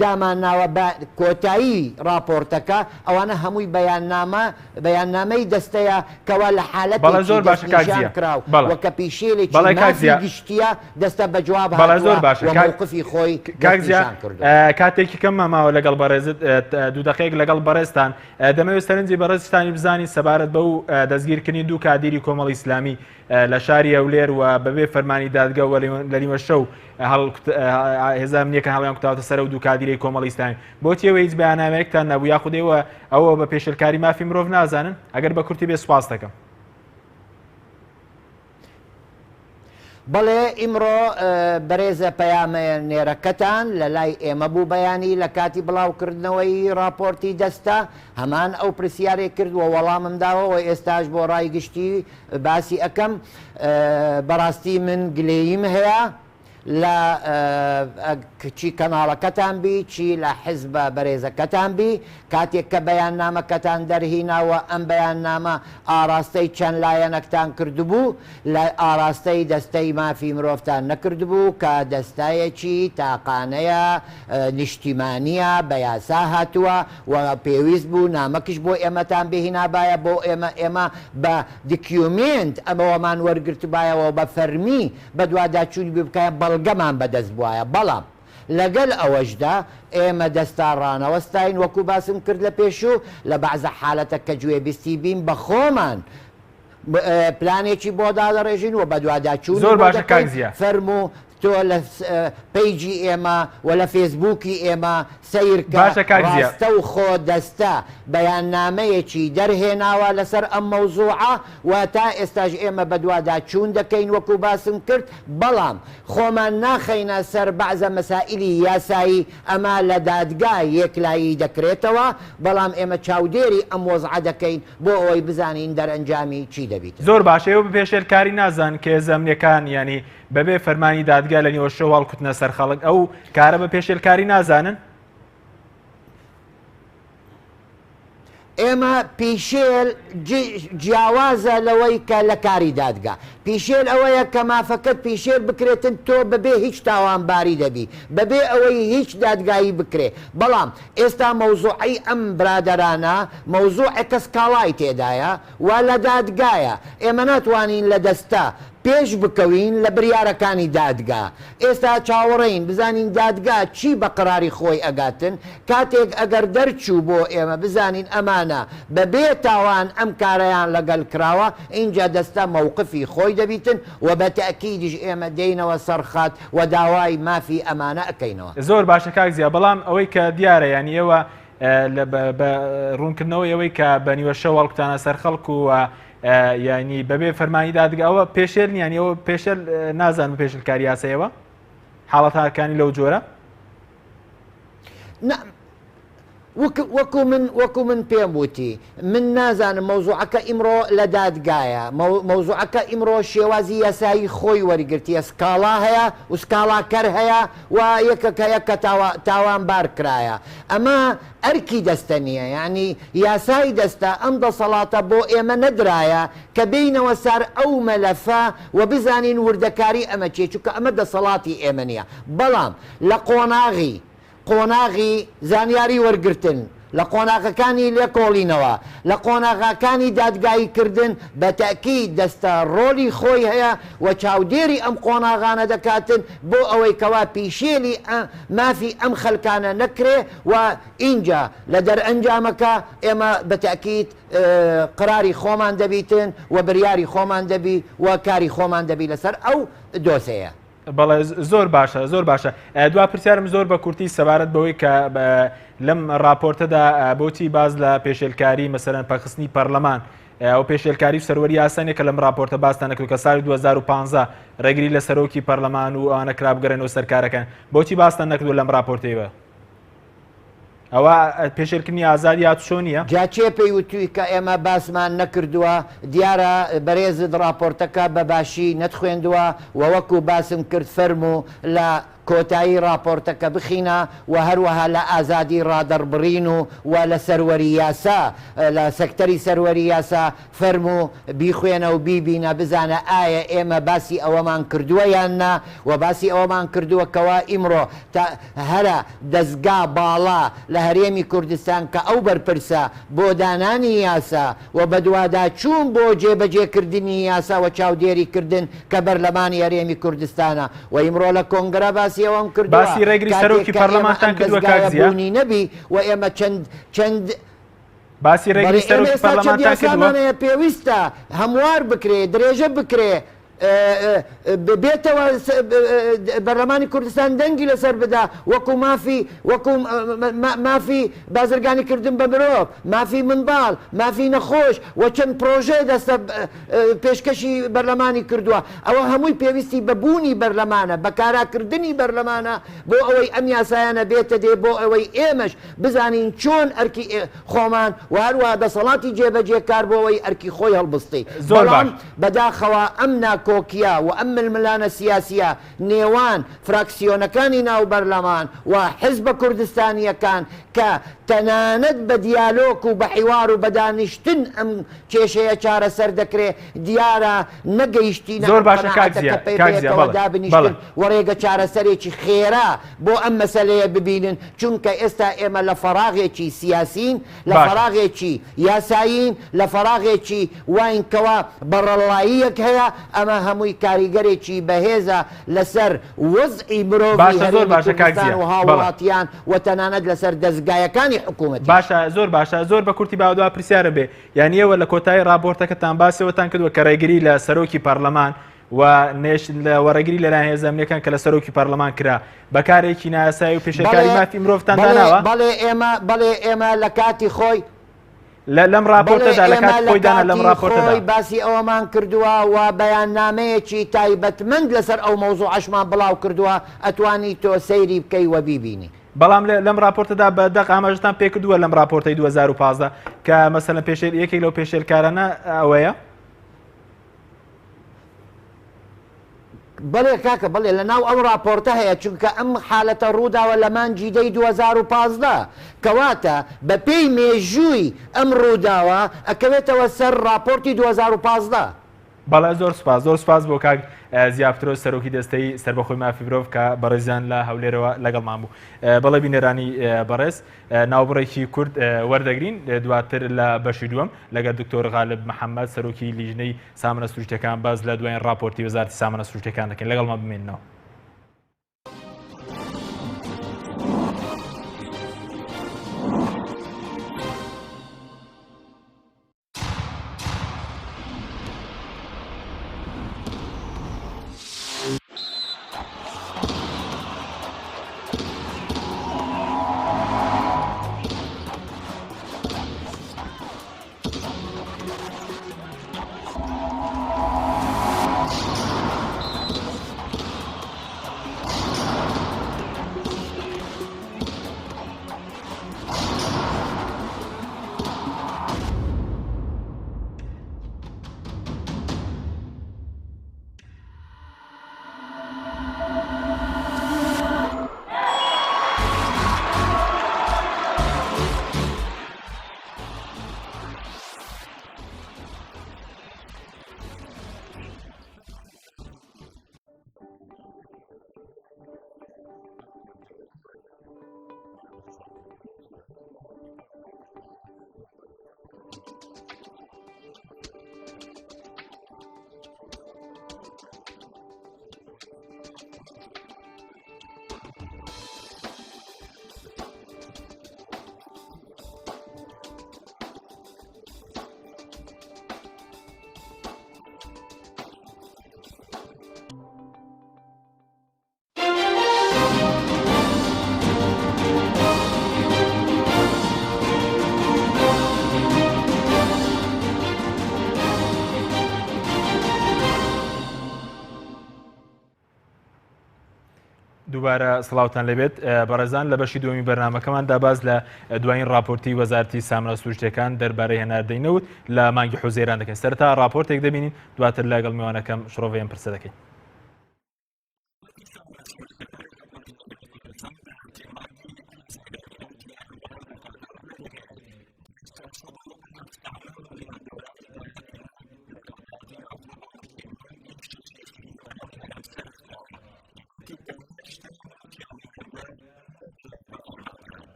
دامانناوە بە کۆتایی ڕاپۆرتەکە ئەوانە هەمووی بەیاننامە بەیاننامەی دەستەیە کەوا لە بەڵێ حالەتێکی زۆر باشە کاک دەستنیشان زیا کراو بەڵێ و کە پیشێلێکی بەڵێ کاک مافی زیا گشتیە دەستە بە جواب بەڵێ زۆر هاتووە باشە و کاک مەوقفی خۆی کاک زیا دەستنیشان کردووە. کاتێکی کەممان ماوە لەگەڵ بەڕێزت دوو دەقەیەک لەگەڵ بەڕێزتان دەمەوێت سەرنجی بەڕێزتانی بزانین سەبارەت بەو دەستگیرکردنی دوو کادیری کۆمەڵی ئیسلامی لە شاری هەولێر و بەبێ فەرمانی دادگە و لە نیوە شەو هێزە ئەمنییەکان هەڵیان کوتاوەتە سەر ئەو دوو کادیرەی کۆمەڵی ئیسلامی. بۆچی ئێوە هیچ بەیاننامەیەکتان نەبوو یاخود ئێوە ئەوە بە پێشێلکاری مافی مرۆڤ نازانن؟ ئەگەر بە کورتی بێ سوپاست دەکەم. بەڵێ ئیمڕۆ بەرێزە پەیامنێرەکەتان لە لای ئێمە بوو بەیانی لە کاتی بڵاوکردنەوەی ڕاپۆرتی دەستە هەمان ئەو پرسیارەی کرد و وەڵامم داوە و ئێستاش بۆ ڕای گشتی باسی ئەکەم بەڕاستی من گلەییم هەیە لە چی کەناڵەکەتان بی چی لە حزبە بەرێزەکەتان بی کاتێک کە بەیاننامەکەتان دەرهینا و ئەم بەیاننامە ئاڕاستەی چەند لایەنەکتان کردبوو لە ئاڕاستەی دەستەی مافی مرۆڤتان نەکردبوو کە دەستایەکی تاقانەیە نیشتیمانیە بە یاسا هاتووە و پێویست بوو نامەکش بۆ ئێمەتان بهینابایە بۆ ئێمە ئێمە بە دکیومێنت ئەمەوەمان وەرگرتبایەوە و بە فەرمی بەدواداچوونی بکایە بەڵگەمان بەدەست بوایە بەڵام لەگەل ئەوەشدا ئێمە دەستا ڕانەوەستاین وەکو باسم کرد لە پێشوو لە بەعزە حالەتە کە گوێبیستی بین بە خۆمان پلانێکی بۆ دادەڕێژین و بەدواداچوونی زۆر بۆ باشە کاک دەکەین زیا. فەرموو تۆ لە پەیجی ئێمە و لە فێسبووکی ئێمە سەیر کە باشە کاک زیا. ڕاستەوخۆ دەستە بەیاننامەیەکی دەرهێناوە لەسەر ئەم مەوزوعە و تا ئێستاش ئێمە بەدواداچوون دەکەین وەکو باسم کرد بەڵام خۆمان ناخەینە سەر بەعزە مەسائیلی یاسایی ئەمە لە دادگا یەکلایی دەکرێتەوە بەڵام ئێمە چاودێری ئەم وەزعە دەکەین بۆ ئەوەی بزانین دەرئەنجامی چی دەبیتن. زۆر باشە ئێوە بە پێشێلکاری نازانن کە هێزە ئەمنیەکان یانی بەبێ فەرمانی دادگا لە نیوەشەو هەڵکوتنە سەر خەڵک ئەو کارە بە پێشێلکاری نازانن؟ ئێمە پیشێل جیاوازە لەوەی کە لە کاری دادگا. پیشێل ئەوەیە کە مافەکەت پیشێل بکرێتن تۆ بەبێ هیچ تاوانباری دەبی بەبێ ئەوەی هیچ دادگایی بکرێ بەڵام ئێستا مەوزوعی ئەم برادەرانە مەوزوعێکە سکاڵای تێدایە و لە دادگایە ئێمە ناتوانین لە دەستە پێش بکەوین لە بریارەکانی دادگا ئێستا چاوەڕێین بزانین دادگا چی بە قەراری خۆی ئەگاتن کاتێک ئەگەر دەرچوو بۆ ئێمە بزانین ئەمانە بە بێ تاوان ئەم کارەیان لەگەل کراوە ئینجا دەستە مەوقفی خۆی دەبیتن و بە تەئکیدیش ئێمە دێینەوە سەر خەت و داوای مافی ئەمانە ئەکەینەوە. زۆر باشە کاک زیا بەڵام ئەوەی کە دیارە یانی ئێوە بە ڕوونکردنەوەی ئەوەی کە بە نیوەشەو هەڵکوتانە سەر خەڵک و یانی بەبێ فەرمانی دادگا ئەوە پێشێل نییە یانی ئەوە پێشێل نازانم پێشلکاری یاسایەوە حاڵەتەکانی لەو جۆرە وەکو من وەکو من پێم وتی من نازانم مەوزوعەکە ئیمڕۆ لە دادگایە مەوزوعەکە ئیمڕۆ شێوازی یاسایی خۆی وەرگرتیە سکاڵا هەیە و سکاڵاکەر هەیە و یەکەک هەیە کە تاوانبار کرایە ئەمە ئەرکی دەستە نیە یانی یاسای دەستە ئەم دەسەڵاتە بۆ ئێمە نەدرایە کە بێینەوە سار ئەو مەلەفە و بزانین وردەکاری ئەمە چیە چونکە ئەمە دەسەڵاتی ئێمە نیە بەڵام لە قۆناغی قۆناغی زانیاری وەرگرتن، لە قۆناغەکانی لێکۆڵینەوە، لە قۆناغاکانی دادگایی کردن بە تەئکید دەستە ڕۆلی خۆی هەیە و چاودێری ئەم قۆناغانە دەکاتن بۆ ئەوەی کەوا پیشێلی مافی ئەم خەلکانە نەکرێ و ئینجا لە دەرئەنجامەکە ئێمە بە تەئکید قراری خۆمان دەبیتن و بریاری خۆمان دەبی و کاری خۆمان دەبی لەسەر ئەو دۆسێیە. بەڵێ زۆر باشە زۆر باشە دوا پرسیارم زۆر بە کورتی سەبارەت بەوەی کە لەم راپۆرتەدا بۆچی باز لە پێشێلکاری مەسەرەن پەخستنی پەرلەمان ئەو پێشێلکاری و سەروەری یاسانێک کە لەم راپۆرتە باستان نەکرد کە ساڵی 2015 ڕێگری لە سەرۆکی پەرلەمان و ئەوانە کرا بگەڕێنەوە سەرکارەکان بۆچی باستان نەکردو لەم راپۆرتەیەوە ئەوە پێشێلکردنی ئازادی هاتوچۆ نییە؟ جا کێ پێی وتوی کە ئێمە باسمان نەکردووە؟ دیارە بەرێزت ڕاپۆرتەکە بە باشی نەتخوێندووە و وەکو باسم کرد فەرموو لە کۆتایی ڕاپۆرتەکە بخینە و هەروەها لە ئازادی ڕادەڕبڕین و و لە سەروەری یاسا لە سەکتەری سەروەری یاسا فەرموو بیخوێنە و بیبینە بزانە ئایە ئێمە باسی ئەوەمان کردووە یان نا وە باسی ئەوەمان کردووە کەوا ئیمڕۆ تا هەرە دەزگا باڵا لە هەرێمی کوردستان کە ئەو بەرپرسە بۆ دانانی یاسا و بەدواداچوون بۆ جێبەجێ کردنی یاسا و چاودێری کردن کە بەرلەمانی هەرێمی کوردستانە و ئیمڕۆ لە کۆنگرە باسی ئەوەم کردووە باسی ڕێگری کاتێک سەرۆکی کە ئێمە پەرلەمانتان ئەم کردووە کاک دەزگایە زیا؟ بوونی نەبی و ئێمە چەند چەند باسی بەڵێ ڕێگری ئێمە سەرۆکی ئێستا چەند پەرلەمانتان کردووە؟ یاسامان هەیە پێویستە هەموار بکرێ، درێژە بکرێ، بێتەوە بەرلەمانی کوردستان دەنگی لەسەر بدا وەکو مافی وەکو مافی بازرگانی کردن بە مرۆڤ، مافی منداڵ، مافی نەخۆش و چەند پرۆژەیە دەستە پێشکەشی بەرلەمانی کردووە ئەوە هەمووی پێویستی بە بوونی بەرلەمانە، بە کاراکردنی بەرلەمانە بۆ ئەوەی ئەم یاسایانە بێتە دێ بۆ ئەوەی ئێمەش بزانین چۆن ئەرکی خۆمان و هەروەها دەسەڵاتی جێبەجێکار بۆ ئەوەی ئەرکی خۆی هەڵبستی. زۆر باش. بەڵام بەداخەوە ئەم ناکۆکیە و ئەم ململانە سیاسیە نێوان فراکسیۆنەکانی ناو بەرلەمان و حزبە کوردستانیەکان کە تەنانەت بە دیالۆک و بە حیوار و بە دانیشتن ئەم کێشەیە چارەسەر دەکرێ دیارە نەگەیشتینە زۆر ئەم باشە کاک قەناعەتە زیا کە پێ کاک زیا پێکەوە بەڵێ بەڵێ. دابنیشتن و ڕێگە چارەسەرێکی خێرا بۆ ئەم مەسەلەیە ببینن، چونکە ئێستا ئێمە لە فەراغێکی سیاسین، لە باشە. فەراغێکی یاسایین، لە فەراغێکی واین کەوا بەڕەڵڵاییەک هەیە، ئەمە هەمووی کاریگەرێکی بەهێزە لەسەر وەزعی مرۆڤی باشە زۆر هەرێمی باشە کاک کوردستان زیا و بەڵێ. هاووڵاتیان و تەنانەت لەسەر دەزگایەکانی حکوومەتیش. باشە زۆر باشە زۆر بە کورتی با دوا پرسیارم بێ یانی ئێوە لە کۆتایی ڕاپۆرتەکەتان باسی ئەوەتان کردووە کە ڕێگری لە سەرۆکی پەرلەمان و نێش لە وە ڕێگری لەلایەن هێزە ئەمنیەکان کە لە سەرۆکی پەرلەمان کرا بە کارێکی نایاسایی و پێشێلکاری بەڵێ مافی مرۆڤتان بەڵێ داناوە؟ بەڵێ ئێمە بەڵێ ئێمە لە کاتی خۆی لە لەم بەڵێ ڕاپۆرتەدا لە ئێمە کاتی لە خۆی دانا لەم کاتی ڕاپۆرتەدا. خۆی باسی ئەوەمان کردووە و بەیاننامەیەکی تایبەتمەند لەسەر ئەو مەوزوعەشمان بڵاو کردووە ئەتوانی تۆ سەیری بکەی و بیبینی. بەڵام لەم ڕاپۆرتەدا بە دەق ئاماژەتان پێکردووە لەم ڕاپۆرتەی 2015 کە مەسەلەن پێشێل یەکێک لەو پێشێلکارانە ئەوەیە؟ بەڵێ کاکە بەڵێ لە ناو ئەو ڕاپۆرتە هەیە چونکە ئەم حالەتە ڕووداوە لە مانگی دەی 2015 کەواتە بە پێی مێژووی ئەم ڕووداوە ئەکەوێتەوە سەر ڕاپۆرتی 2015. بەڵێ زۆر سوپاس زۆر سوپاس بۆ کاک زیا پترۆس سەرۆکی دەستەی سەربەخۆی مافی مرۆڤ کە بەڕێزیان لە هەولێرەوە لەگەڵمان بوو بەڵێ بینەرانی بەڕێز ناوبڕێکی کورت وەردەگرین دواتر لە بەشی دووەم لەگەر دکتۆر غالب محەممەد سەرۆکی لیژنەی سامانە سروشتەکان باس لە دوایین راپۆرتی وەزارەتی سامانە سروشتەکان دەکەین لەگەڵمان بمێننەوە. دووبارە سڵاوتان لێبێت بەڕێزان لە بەشی دووەمی بەرنمەکەماندا باس لە دوایین راپۆرتی وەزارتی سامانە سروشتەکان دەربارەی هەناردەی نەوت لە مانگی حوزەیران دەکەین سەرتا راپۆرتێک دەبینین دواتر لەگەڵ میوانەکەم شڕۆڤەی ئەم پرسە دەکەین.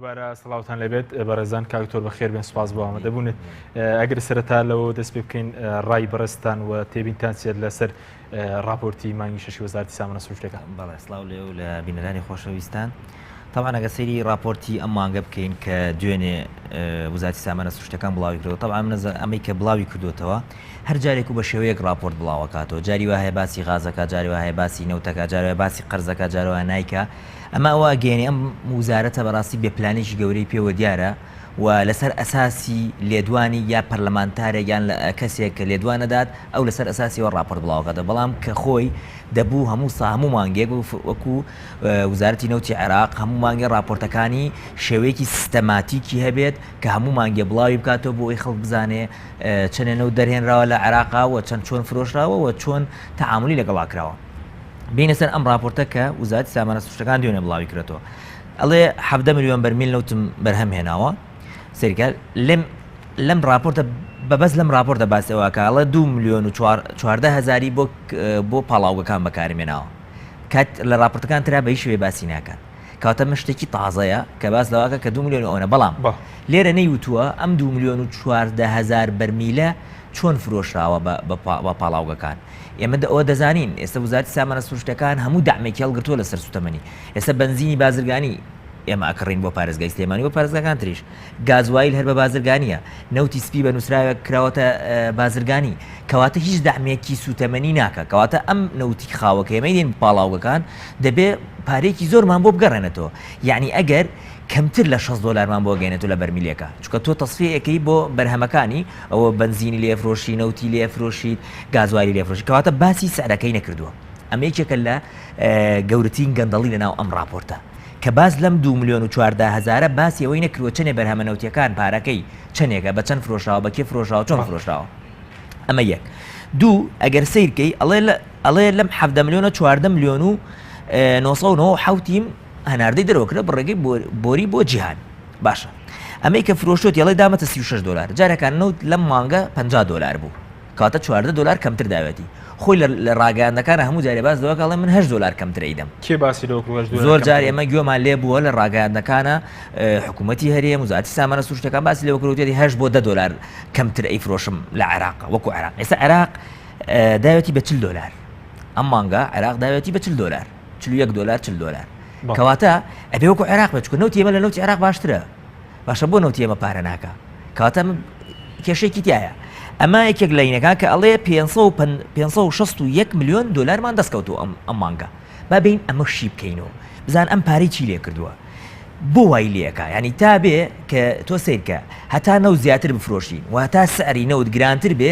دووبارە سڵاوتان لێبێت بەڕێزان کاک دکتۆر بەخێر بێن سوپاس بۆ ئامادەبوونت ئەگەر سەرەتا لەوە دەست پێ بکەین ڕای بەڕێزتان و تێبینتان چیە لەسەر ڕاپۆرتی مانگی شەشی وەزارەتی سامانە سروشتەکان؟ بەڵێ سڵاو لێ و لە بینەرانی خۆشەویستان تەبعەن ئەگەر سەیری ڕاپۆرتی ئەم مانگە بکەین کە دوێنێ وزارەتی سامانە سروشتەکان بڵاوی کردەوە تەبعەن من ئەمەی کە بڵاوی کردوێتەوە هەر جارێک و بە شێوەیەک ڕاپۆرت بڵاوەکاتەوە جاری وا هەیە باسی غازەکە جاری وا هەیە باسی نەوتەکە جاری وا باسی قەرزەکە جاری وا نایکا ئەمە ئەوە ئەگەیەنێ ئەم وزارەتە بەڕاستی بێ پلانێکی گەورەی پێوە دیارە و لەسەر ئەساسی لێدوانی یا پەرلەمانتارێک یان کەسێک کە لێدوان ئەدات ئەو لەسەر ئەساسیەوە ڕاپۆرت بڵاوەکاتەوە بەڵام کە خۆی دەبوو هەموو سا هەموو مانگێک وەکو وزارەتی نەوتی عێراق هەموو مانگێ ڕاپۆرتەکانی شێوەیەکی سیستەماتیکی هەبێت کە هەموو مانگێ بڵاوی بکاتەوە بۆ ئەوەی خەڵک بزانێ چەندێ نەوت دەرهێنراوە لە عێراقا و چەند چۆن فرۆشراوە و چۆن تەعامولی لەگەڵا کراوە. بێینە سەر ئەم ڕاپۆرتە کە وزارەتی سامانە سروشتەکان دوێنێ بڵاوی کرێتەوە ئەڵێ 17 ملیۆن بەرمیل نەوتم بەرهەم هێناوە سەیرکە لەم لەم ڕاپۆرتە بە بەس لەم ڕاپۆرتە باسی ئەوە کە ئەڵێ 2 ملیۆن و 14 هەزاری بۆ بۆ پاڵاوگەکان بەکارمێناوە کات لە ڕاپۆرتەکان ترا بە هیچ شێوەیە باسی ناکات کەواتە من شتێکی تازەیە کە باس لەوەکە کە 2 ملیۆن و ئەوەنە بەڵام لێرە نەیوتووە ئەم 2 ملیۆن و 14 هەزار بەرمیلە چۆن فرۆشراوە بە پاڵاوگەکان ئێمە ئەوە دەزانین ئێستا وزارەتی سامانە سروشتەکان هەموو دەعمێکی هەڵگرتووە لەسەر سوتەمەنی ئێستا بەنزینی بازرگانی ئێمە ئەکڕین بۆ پارێزگای سلێمانی بۆ پارێزگاکان تریش گازوایل هەر بە بازرگانیە نەوتی سپی بە نووسراوێک کراوەتە بازرگانی کەواتە هیچ دەعمێکی سوتەمەنی ناکە کەواتە ئەم نەوتی خاوەکە ئێمەی دێن پاڵاوگەکان دەبێ پارێکی زۆرمان بۆ بگەڕێنێتەوە یعنی ئەگەر کەمتر لە 6 دۆلارمان بۆ گەێنێتەوە لە بەرمیلێکە چونکە تۆ تەسفیەکەی بۆ بەرهەمەکانی ئەوە بەنزینی لێ فرۆشی نەوتی لێ فرۆشیت گازوایلی لێ فرۆشی کەواتە باسی سعرەکەی نەکردووە ئەمە یەکێکە لە گەورەترین گەندەڵی لەناو ئەم ڕاپۆرتە. کە باس لەم دوو ملیۆن و 14 هەزارە باسی ئەوەی نەکردووە چەنێ بەرهەمە نەوتیەکان پارەکەی چەنێکە بە چەند فرۆشراوە بە کێ فرۆشراوە چۆن فرۆشراوە ئەمە یەک دوو ئەگەر سەیرکەی ئەڵێ ئەڵێ لەم حەڤدە ملیۆنە 14 ملیۆن و 997 هەناردەی دەرەوە کرا بە ڕێگەی بۆری بۆ جیهان باشە ئەمەی کە فرۆشتێتی ئەڵێ دامەتە 36 دلار جارەکان نەوت لەم مانگە 50 دلار بوو کەواتە 14 دلار کەمتر داوێتی خۆی لە ڕاگەیاندەکانە هەموو جارێ باس لەوە ئەڵێ من 8 دلار کەمتر ئەیدەم کێ باسی لەوە کردووە 8 دۆلار زۆر جار کەمتر؟ ئێمە گوێمان لێ بووە لە ڕاگەیاندنەکانە حکوومەتی هەرێم وزارەتی سامانە سروشتەکان باسی لەوە کردووە وتیەتی 8 بۆ 10 دلار کەمتر ئەیفرۆشم لە عێراق وەکو عێراق ئێستا عێراق داوێتی بە 40 دلار ئەم مانگە عێراق داوێتی بە 40 دلار 41 دلار 40 دلار کەواتە ئەبێ وەکو عێراق بێت چونکە نەوتی ئێمە لە نەوتی عێراق باشترە باشە بۆ نەوتی ئێمە پارە ناکا کەواتە کێشەیەکی تایە ئەمە یەکێک لە ینەکان کە ئەڵێ 561 میلیۆن دلارمان دەستکەوتو ئەم ئەم مانگە با بین ئەمە شی بکەینەوە بزان ئەم پارەی چی لێ کردووە بۆ وای لێکا ینی تا بێ کە تۆ سیرکە هەتا نەوت زیاتر بفرۆشین و هەتا سعری نەوت گرانتر بێ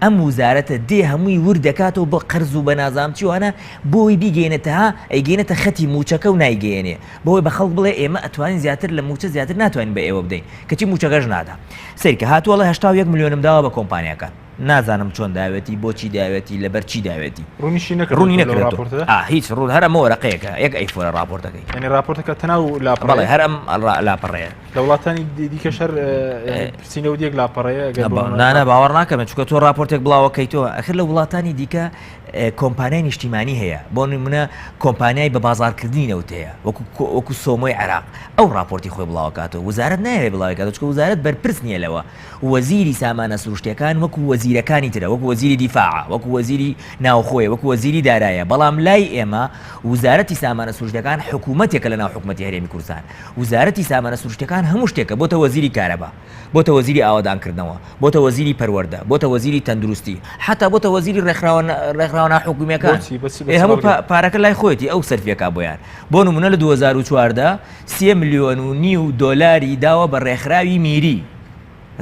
ئەم وزارەتە دێ هەمووی ورد دەکاتەوە بە قەرز و بە نازانم چی وانە بۆی بیگەینێتە ها ئەیگەینێتە خەتی مووچەکە و نایگەیەنێ بۆی بە خەڵک بڵێ ئێمە ئەتوانین زیاتر لە مووچە زیاتر ناتوانین بە ئێوە بدەین کەچی مووچەکەش نادا سەیرکە هاتووە ئەڵێ 81 ملیۆنم داوە بە کۆمپانیاکان نازانم چۆن داوێتی بۆچی داوێتی لەبەر چی داوێتی ڕوونیشی نەکردووە ڕوونی لەو نەکردووە ڕاپۆرتەدا ئا هیچ ڕوون هەر ئەمە وەرەقەیەکە یەک ئەیفۆرە ڕاپۆرتەکەی یعنی ڕاپۆرتەکە تەنها و بەڵێ لاپەڕەیە هەر ئەم ڕا- لاپەڕەیە لە وڵاتانی دیکەش هەر پرسی نەوت یەک لاپەڕەیە ئەگەر بۆ نانا باوەڕ ناکەم چونکە تۆ ڕاپۆرتێک بڵاوەکەیتەوە ئەخر لە وڵاتانی دیکە کۆمپانیای نیشتیمانی هەیە بۆ نمونە کۆمپانیای بە بازارکردنی نەوت هەیە وەکو وەکو سۆمۆی عێراق ئەو ڕاپۆرتی خۆی بڵاوکاتەوە وزارەت نایەوێت بڵاوکاتەوە چونکە وزارەت بەرپرس نییە لەوە وەزیری سامانە سروشتیەکان وەکو وەزیرەکانی ترە وەکو وەزیری دیفاعە وەکو وەزیری ناوخۆیە وەکو وەزیری دارایە بەڵام لای ئێمە وزارەتی سامانە سروشتەکان حکوومەتێکە لە ناو حکوومەتی هەرێمی کوردستان وزارەتی سامانە سروشتیەکان هەموو شتێکە، بۆتە وەزیری کارەبا، بۆتە وەزیری ئاوەدانکردنەوە، بۆتە وەزیری پەروەردە، بۆتە وەزیری تەندروستی، حەتا بۆتە وەزیری ڕێکخراوە ڕێکخراوە ناحکومیەکان. بۆچی؟ بەچی ئێ بەچ هەموو بەڵگەیەک؟ پارەکە لای خۆیەتی ئەو سەرفیەکا بۆیان. بۆ نمونە لە 2014 سێ ملیۆن و نیو دۆلاری داوە بە ڕێکخراوی میری.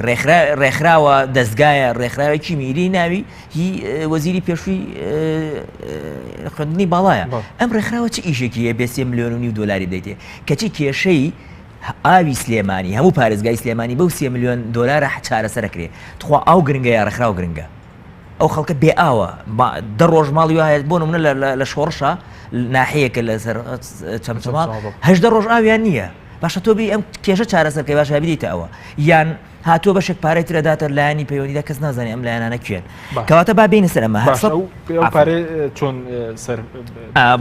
ڕێکخرا ڕێکخراوە دەزگایە ڕێکخراوێکی میری ناوی هی وەزیری پێشووی خوێندنی باڵایە ئەم ڕێکخراوە چ ئیشێکی هەیە بێ سێ ملیۆن و نیو دۆلاری بدەیتێ کەچی کێشەی ئاوی سلێمانی هەموو پارێزگای سلێمانی بەو سێ ملیۆن دۆلارە چارەسەرەکرێ تخوا ئاو گرنگە یا ڕێکخراو گرنگە ئەو خەڵکە بێ ئاوە دە ڕۆژ ماڵی وایە بۆ نمونە لە شۆڕشە ناحەیەکە لەسەر چەمچەماڵ هەشدە ڕۆژ ئاویان نییە باشە تۆ بێی ئەم کێشە چارەسەر کەی باشە بیدەیتە ئەوە یان هاتووە بەشێک پارەی ترە داتە لایەنی پەیوەندیدا کەس نازانێ ئەم لایەنانە کوێن کەواتە با بینە سەر ئەمە هەر ئەو پارێ چۆن سەر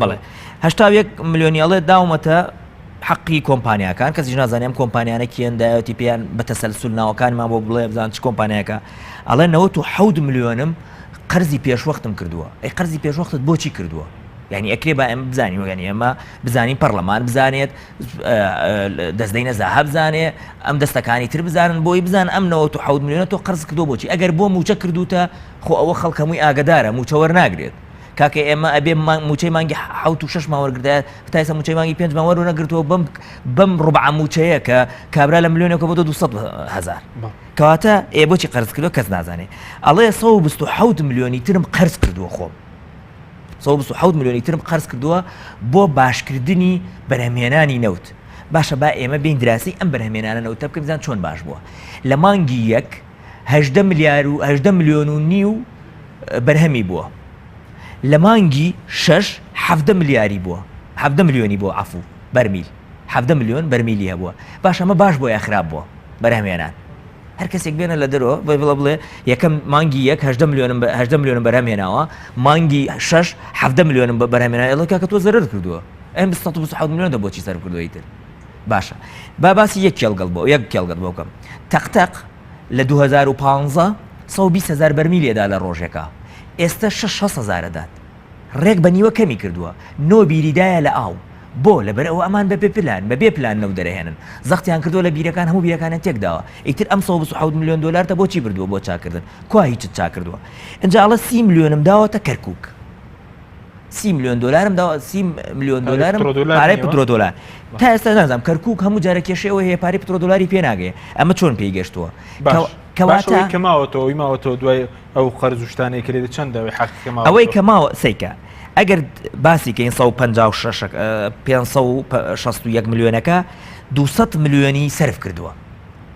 بەڵێ 81 ملیۆنی ئەڵێ داومەتە حەقی کۆمپانیاکان کەسیش نازانێ ئەم کۆمپانیانە کێن دایەتی پێیان بە تەسەلسول ناوەکانمان بۆ بڵێ بزان چ کۆمپانیاکە ئەڵێ 97 ملیۆنم قەرزی پێشوەختم کردووە ئەی قەرزی پێشوەختت بۆچی کردووە یعنی ئەکرێ با ئێمە بزانین یعنی ئێمە بزانین پەرلەمان بزانێت دەستەی نەزاهە بزانێ ئەم دەستەکانی تر بزانن بۆی بزان ئەم 97 ملیۆنە تۆ قەرز کردو بۆچی ئەگەر بۆ موچە کردوتە خۆ ئەوە خەڵک هەمووی ئاگدارە موچە وەرناگرێت کاکە ئێمە ئەبێ موچەی مانگی حوت و شش مان وەرگرتایە تا ئێستا موچەی مانگی پێنج مان وەرنەگرتووە بەم بەم ڕبع موچەیە کە کابرا لە ملیۆنێکە بۆ 200 هزار کەواتە ئێ بۆچی قەرز کردووە کەس نازانێ ئەڵێ 127 ملیۆنی ترم قەرز کردووە خۆم 127 ملیۆنی ترم قەرز کردووە بۆ باشکردنی بەرهەمهێنانی نەوت باشە با ئێمە بین دراسی ئەم بەرهەمێنانە نەوتە بکەین بزان چۆن باش بووە لە مانگی یەک هەژدە ملیار و هەژدە ملیۆن و نیو بەرهەمی بووە لە مانگی شەش حەڤدە ملیاری بووە حەڤدە ملیۆنی بووە عەفوو بەرمیل حەڤدە ملیۆن بەرمیلی هەبووە باشە ئەمە باش بووە یا خراپ بووە بەرهەمهێنان هەر کەسێک بێنە لە دەرەوە بۆی بڵێ بڵێ یەکەم مانگی یەک هەژدە ملیۆنم هەژدە ملیۆنم بەرهەم هێناوە مانگی شەش حەڤدە ملیۆنم بەرهەم هێناوە ئەڵێ کاکە تۆ زەرەر کردووە ئەم 127 ملیۆن دە بۆچی سەرف کردووە ئیتر باشە با باسی یەک کێڵگەڵ بۆ یەک کێڵگەت بۆ بکەم تەقتەق لە 2015 120 هزار بەرمیل ئەدا لە ڕۆژێکا ئێستا 6 هزار ئەدات ڕێک بە نیوە کەمی کردووە نۆ بیری دایە لە ئاو بۆ لەبەر ئەوە ئەمان بە بێ پلان بە بێ پلان نەوت دەرەهێنن زەختیان کردووە لە بیرەکان هەموو بیرەکانیان تێک داوە ئیتر ئەم 127 ملیۆن دۆلارتە بۆچی بردووە بۆ چاکردن کوا هیچت چاکردووە ئینجا ئەڵێ سی ملیۆنم داوەتە کەرکوک سی ملیۆن دۆلارم داوە سی ملیۆن دۆلارم پارەی پترۆدۆلار تا ئێستا نازانم کەرکوک هەموو جارە کێشەی ئەوەی هەیە پارەی پترۆدۆلاری پێ ناگەیە ئەمە چۆن پێی گەشتووە کەواتە کە ماوەتەوە ئەوی ماوەتەوە دوای ئەو قەرز و شتانەی کە لێ چەندە ئەوەی حەقی کە ماوەتەوە ئەوەی کە ماوە سەیکە. ئەگەر باسی کەین 156 561 ملیۆنەکە 200 ملیۆنی سەرف کردووە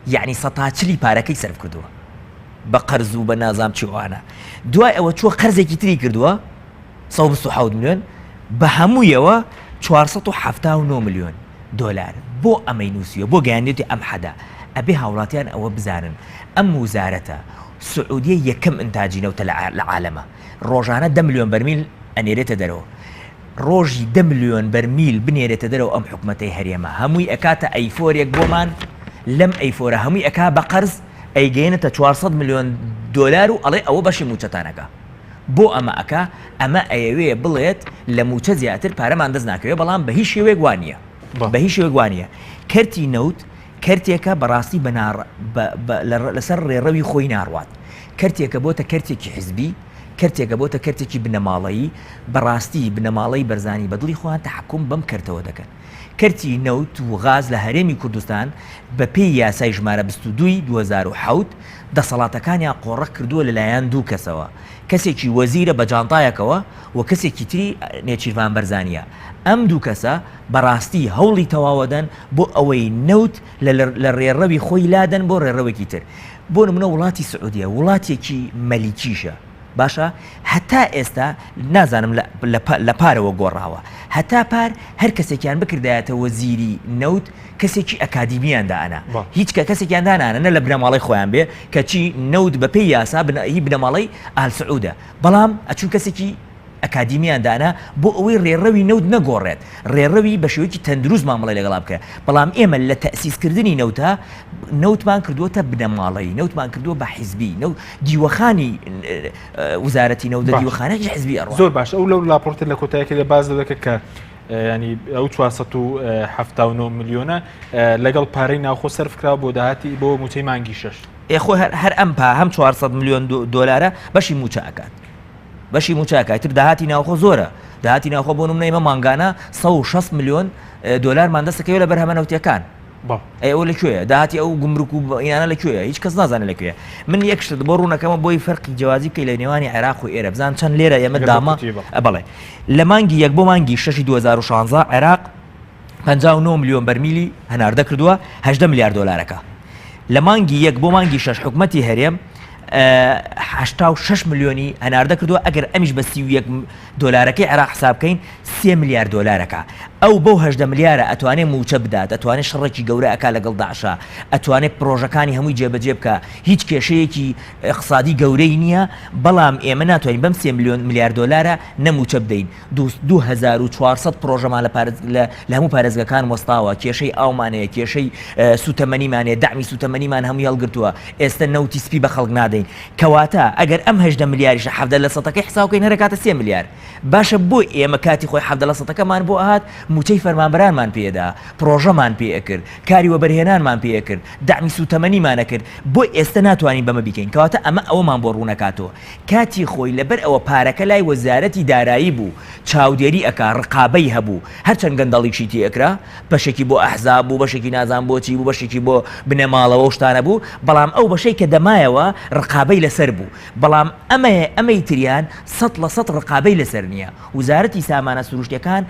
یعنی سەتا چلی پارەکەی سەرف کردووە بە قەرز و بە نازام چی ئەوانە دوای ئەوە چووە قەرزێکی تری کردووە 127 ملیۆن بە هەموویەوە 479 ملیۆن دۆلار بۆ ئەمەی نووسیوە بۆ گەیاندێتی ئەم حەدە ئەبێ هاوڵاتیان ئەوە بزانن ئەم وزارەتە سعودیە یەکەم ئینتاجی نەوتە لە عالەمە ڕۆژانە دە ملیۆن بەرمیل ئەنێرێتە دەرەوە ڕۆژی دە ملیۆن بەرمیل بنێرێتە دەرەوە ئەم حکومەتەی هەرێمە هەمووی ئەکاتە ئەیفۆرێک بۆمان لەم ئەیفۆرە هەمووی ئەکا بە قەرز ئەیگەیەنێتە 400 ملیۆن دۆلار و ئەڵێ ئەوە بەشی مووچەتان ئەکا بۆ ئەمە ئەکا ئەمە ئەیەوێ بڵێت لە مووچە زیاتر پارەمان دەست ناکەوێ بەڵام بە هیچ شێوەیەک وا نییە بە هیچ شێوەیەک وا نییە کەرتی نەوت کەرتێکە بەڕاستی بە ناڕ بە بە لەسەر ڕێڕەوی خۆی ناڕوات. کەرتێکە بۆتە کەرتێکی حیزبی، کەرتێکە بۆتە کەرتێکی بنەماڵەیی، بەڕاستی بنەماڵەی بەرزانی بە دڵی خۆیان تەحەکوم بەم کەرتەوە دەکەن. کەرتی نەوت و غاز لە هەرێمی کوردستان بە پێی یاسای ژمارە 22 ی 2007 دەسەڵاتەکانیان قۆڕغ کردووە لە لایەن دوو کەسەوە، کەسێکی وەزیرە بە جانتایەکەوە و کەسێکی تری نێچیرڤان بەرزانییە. ئەم دوو کەسە بەڕاستی هەوڵی تەواوەدەن بۆ ئەوەی نەوت لە لە ڕێڕەوی خۆی لادەن بۆ ڕێڕەوێکی تر. بۆ نمونە وڵاتی سعودیە وڵاتێکی مەلیکیشە باشە هەتا ئێستا نازانم لە پارەوە گۆڕاوە هەتا پار هەر کەسێکیان بکردایەتە وەزیری نەوت کەسێکی ئەکادیمیان دائەنا هیچ کە کەسێکیان دانانە نە لە بنەماڵەی خۆیان بێ کەچی نەوت بەپێی یاسا هی بنەماڵەی ئال سعودە بەڵام ئەچون کەسێکی ئەکادیمیان دانا بۆ ئەوەی ڕێڕەوی نەوت نەگۆڕێت، ڕێڕەوی بە شێوەیەکی تەندروست مامەڵەی لەگەڵا بکرێت، بەڵام ئێمە لە تەئسیسکردنی نەوتا نەوتمان کردووەتە بنەماڵەیی، نەوتمان کردووە بە حیزبی، نەوت دیوەخانی وزارەتی نەوت لە دیوەخانێکی حیزبی ئەڕوا. زۆر باش ئەو لەو لاپۆرتە لە کۆتایەکەی باس لەوە دەکات کە ینی ئەو 479 ملیۆنە لەگەڵ پارەی ناوخۆ سەرف کراوە بۆ داهاتی بۆ مووچەی مانگی شەش. ئێ خۆ هەر ئەم پا هەم 400 ملیۆن دۆلارە بەشی مووچە ئەکات. بەشی مووچە ئەکا ئیتر داهاتی ناوخۆ زۆرە داهاتی ناوخۆ بۆ نمونە ئێمە مانگانە 160 ملیۆن دۆلارمان دەست دەکەوێت لە بەرهەمە نەوتیەکان ئەی ئەوە لە کوێیە داهاتی ئەو گومرک و ئینانە لە کوێیە هیچ کەس نازانێت لە کوێیە من یەک شت بۆ ڕوونەکەمە بۆی فەرقی جیاوازی بکەی لە نێوانی عێراق و ئێرە بزان چەند لێرە ئێمە دامە بەڵێ لە مانگی یەک بۆ مانگی شەشی 2016 عێراق 59 ملیۆن بەرمیلی هەناردە کردووە 18 ملیار دۆلارەکە لە مانگی یەک بۆ مانگی شەش حکومەتی هەرێم 86 ملیۆنی هەناردە کردووە ئەگەر ئەمیش بە 31 دۆلارەکەی عێراق حساب بکەین سێ ملیار دۆلارەکە ئەو بەو هەژدە ملیارە ئەتوانێ مووچە بدات ئەتوانێ شەڕێکی گەورە ئەکا لەگەڵ داعشا ئەتوانێ پرۆژەکانی هەمووی جێبەجێ بکا هیچ کێشەیەکی اقتصادی گەورەی نییە بەڵام ئێمە ناتوانین بەم سێ ملیۆن ملیار دۆلارە نە مووچە بدەین 2400 پرۆژەمان لە پارێز لە لە هەموو پارێزگەکان وەستاوە کێشەی ئاومان هەیە کێشەی سوتەمەنیمان هەیە دەعمی سوتەمەنیمان هەمووی هەڵگرتووە ئێستە نەوتی سپی بە خەڵک نادەین کەواتە ئەگەر ئەم 18 ملیاریشە 17 لە سەتەکەی حساو کەین هەر ئەکاتە سێ ملیار باشە بۆ ئێمە کاتی خۆی 17 لە سەتەکەمان بۆ ئەهات مووچەی فەرمانبەرانمان پێ ئەدا پرۆژەمان پێ ئەکرد کاری وەبەرهێنانمان پێ ئەکرد دەعمی سوتەمەنیمان ئەکرد بۆ ئێستە ناتوانین بەمە بیکەین کەواتە ئەمە ئەوەمان بۆ ڕوونەکاتەوە کاتی خۆی لەبەر ئەوە پارەکە لای وەزارەتی دارایی بوو چاودێری ئەکا ڕقابەی هەبوو هەرچەند گەندەڵیشی تێ ئەکرا بەشێکی بۆ ئەحزاب بوو بەشێکی نازانم بۆ چی بوو بەشێکی بۆ بنەماڵەوە و شتانە بوو بەڵام ئەو بەشەی کە دەمایەوە ڕقابەی لەسەر بوو بەڵام ئەمە ئەمەی تریان سەد لە سەد ڕقابەی لەسەر نییە وزارەتی سامانە سروشتیەکان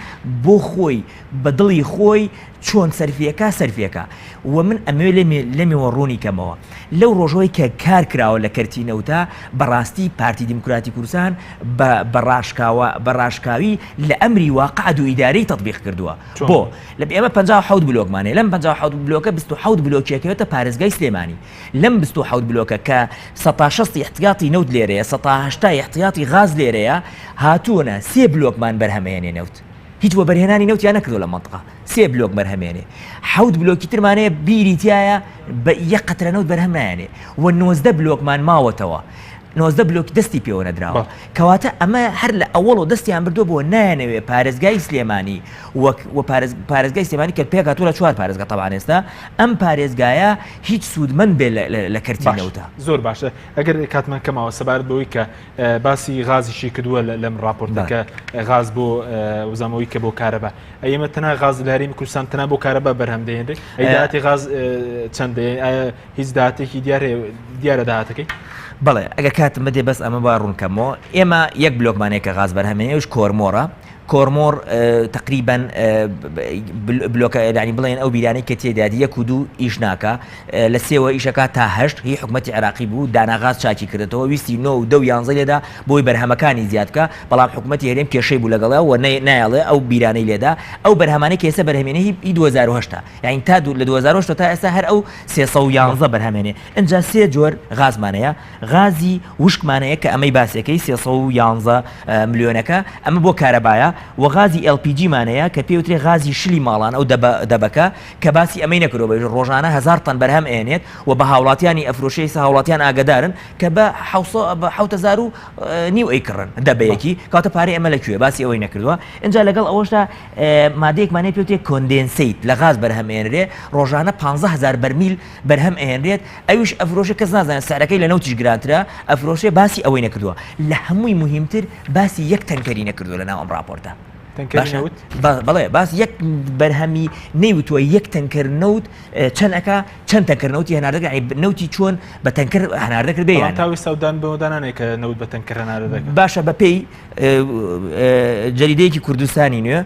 بۆ خۆی بە دڵی خۆی چۆن سەرفی ئەکا سەرفی ئەکا و من ئەمەوێ لێمی لەمێوە ڕوونی کەمەوە لەو ڕۆژەوەی کە کار کراوە لە کەرتی نەوتا بەڕاستی پارتی دیموکراتی کوردستان بە بە ڕاشکاوە بە ڕاشکاوی لە ئەمری واقع دوو ئیدارەی تەتبیق کردووە بۆ لە ئێمە 57 بلۆکمان هەیە لەم 57 بلۆکە 27 بلۆکی ئەکەوێتە پارێزگای سلێمانی لەم 27 بلۆکە کە سەتا شەستی احتیاطی نەوت لێرەیە سەتا هەشتای احتیاطی غاز لێرەیە هاتوونە سێ بلۆکمان بەرهەمەیەنێ نەوت هیچ وەبەرهێنانی نەوتیان نەکردوە لە مەنتقە سێ بلۆک بەرهەمێنێ حەوت بلۆکی ترمان هەیە بیری تایە بە یەک قەترە نەوت بەرهەم نایەنێ و 19 بلۆکمان ماوەتەوە 19 بلۆکی دەستی پێوە نەدراوە کەواتە ئەمە هەر لە ئەوەڵەوە دەستیان بردووە بۆ نایەنەوێ پارێزگای سلێمانی وەک و پارێزگای سلێمانی کە پێکهاتووە لە چوار پارێزگا تەبعەن ئێستا ئەم پارێزگایە هیچ سوودمەند بێ لە کەرتی نەوتە. زۆر باشە ئەگەر کاتمان کەماوە سەبارەت بەوەی کە باسی غازیشی کردووە لەم راپۆرتە کە غاز بۆ وزامەوەی کە بۆ کارەبا ئێمە تەنها غاز لە هەرێمی کوردستان تەنها بۆ کارەبا بەرهەم دەهێنرێت ئەی داهاتی غاز چەندە هیچ داهاتێکی دیارە دیارە داهاتەکەی؟ بەڵێ ئەگەر کاتم بدێ بەس ئەمە با ڕوون کەمەوە ئێمە یەک بلۆکمان هەیە کە غاز بەرهەمێنێ ئەویش کۆرمۆڕە کۆرمۆڕ تقریبا بلۆکە یانی بڵێن ئەو بیرانەی کە تێدادی یەک و دوو ئیش ناکا لە سێوە ئیشەکە تا هەشت هی حکومەتی عێراقی بوو داناغاز چاکی کردێتەوە ویستی نۆ و دە و یانزەی لێدا بۆی بەرهەمەکانی زیاد بکە بەڵام حکومەتی هەرێم کێشەی بوو لەگەڵیا و نایەڵێ ئەو بیرانەی لێدا ئەو بەرهەمانەی کە ئێستا بەرهەمێنێ هی 2008 یانی تا لە 2008 تا ئێستا هەر ئەو 311 بەرهەمێنێ ئینجا سێ جۆر غازمان هەیە، غازی وشکمان هەیە کە ئەمەی باسێکەی 311 ملیۆنەکە ئەمە بۆ کارەبایە و غازی LPG مان هەیە کە پێوترێ غازی شلی ماڵان ئەو دەبەکە کە باسی ئەمەی نەکردووە بە ڕۆژانە 1000 تەن بەرهەم ئێنێت و بە هاوڵاتیانی ئەفرۆشێ ئێستا هاوڵاتیان ئاگدارن کە بە 7000 و نیو ئەیکڕن دەبەیەکی کاتە پارەی ئەمە لە کوێ باسی ئەوەی نەکردووە ئینجا لەگەڵ ئەوەشدا مادەیەکمان هەیە پێوترێ condensate لە غاز بەرهەم ئێنرێ ڕۆژانە 15000 بەرمیل بەرهەم ئەهێنرێت ئەویش ئەفرۆشێ کەس نازانێت سعرەکەی لە نەوتیش گرانترە ئەفرۆشێ باسی ئەوەی نەکردووە لە هەمووی موهیمتر باسی یەک تەنکەری نەکردووە لە ناو ئەم ڕاپۆرتە تەنکەری نەوت؟ بەڵێ باس یەک بەرهەمی نەیوتووە یەک تەنکەر نەوت چەند ئەکا چەند تەنکەر نەوتی هەناردە کرد یانی نەوتی چۆن بە تەنکەر هەناردە کرد بێ یان بەڵام تا ئێستا دان بەوە دانانێ کە نەوت بە تەنکەر هەناردە دەکەن. باشە بەپێی جەریدەیەکی کوردستانی نوێ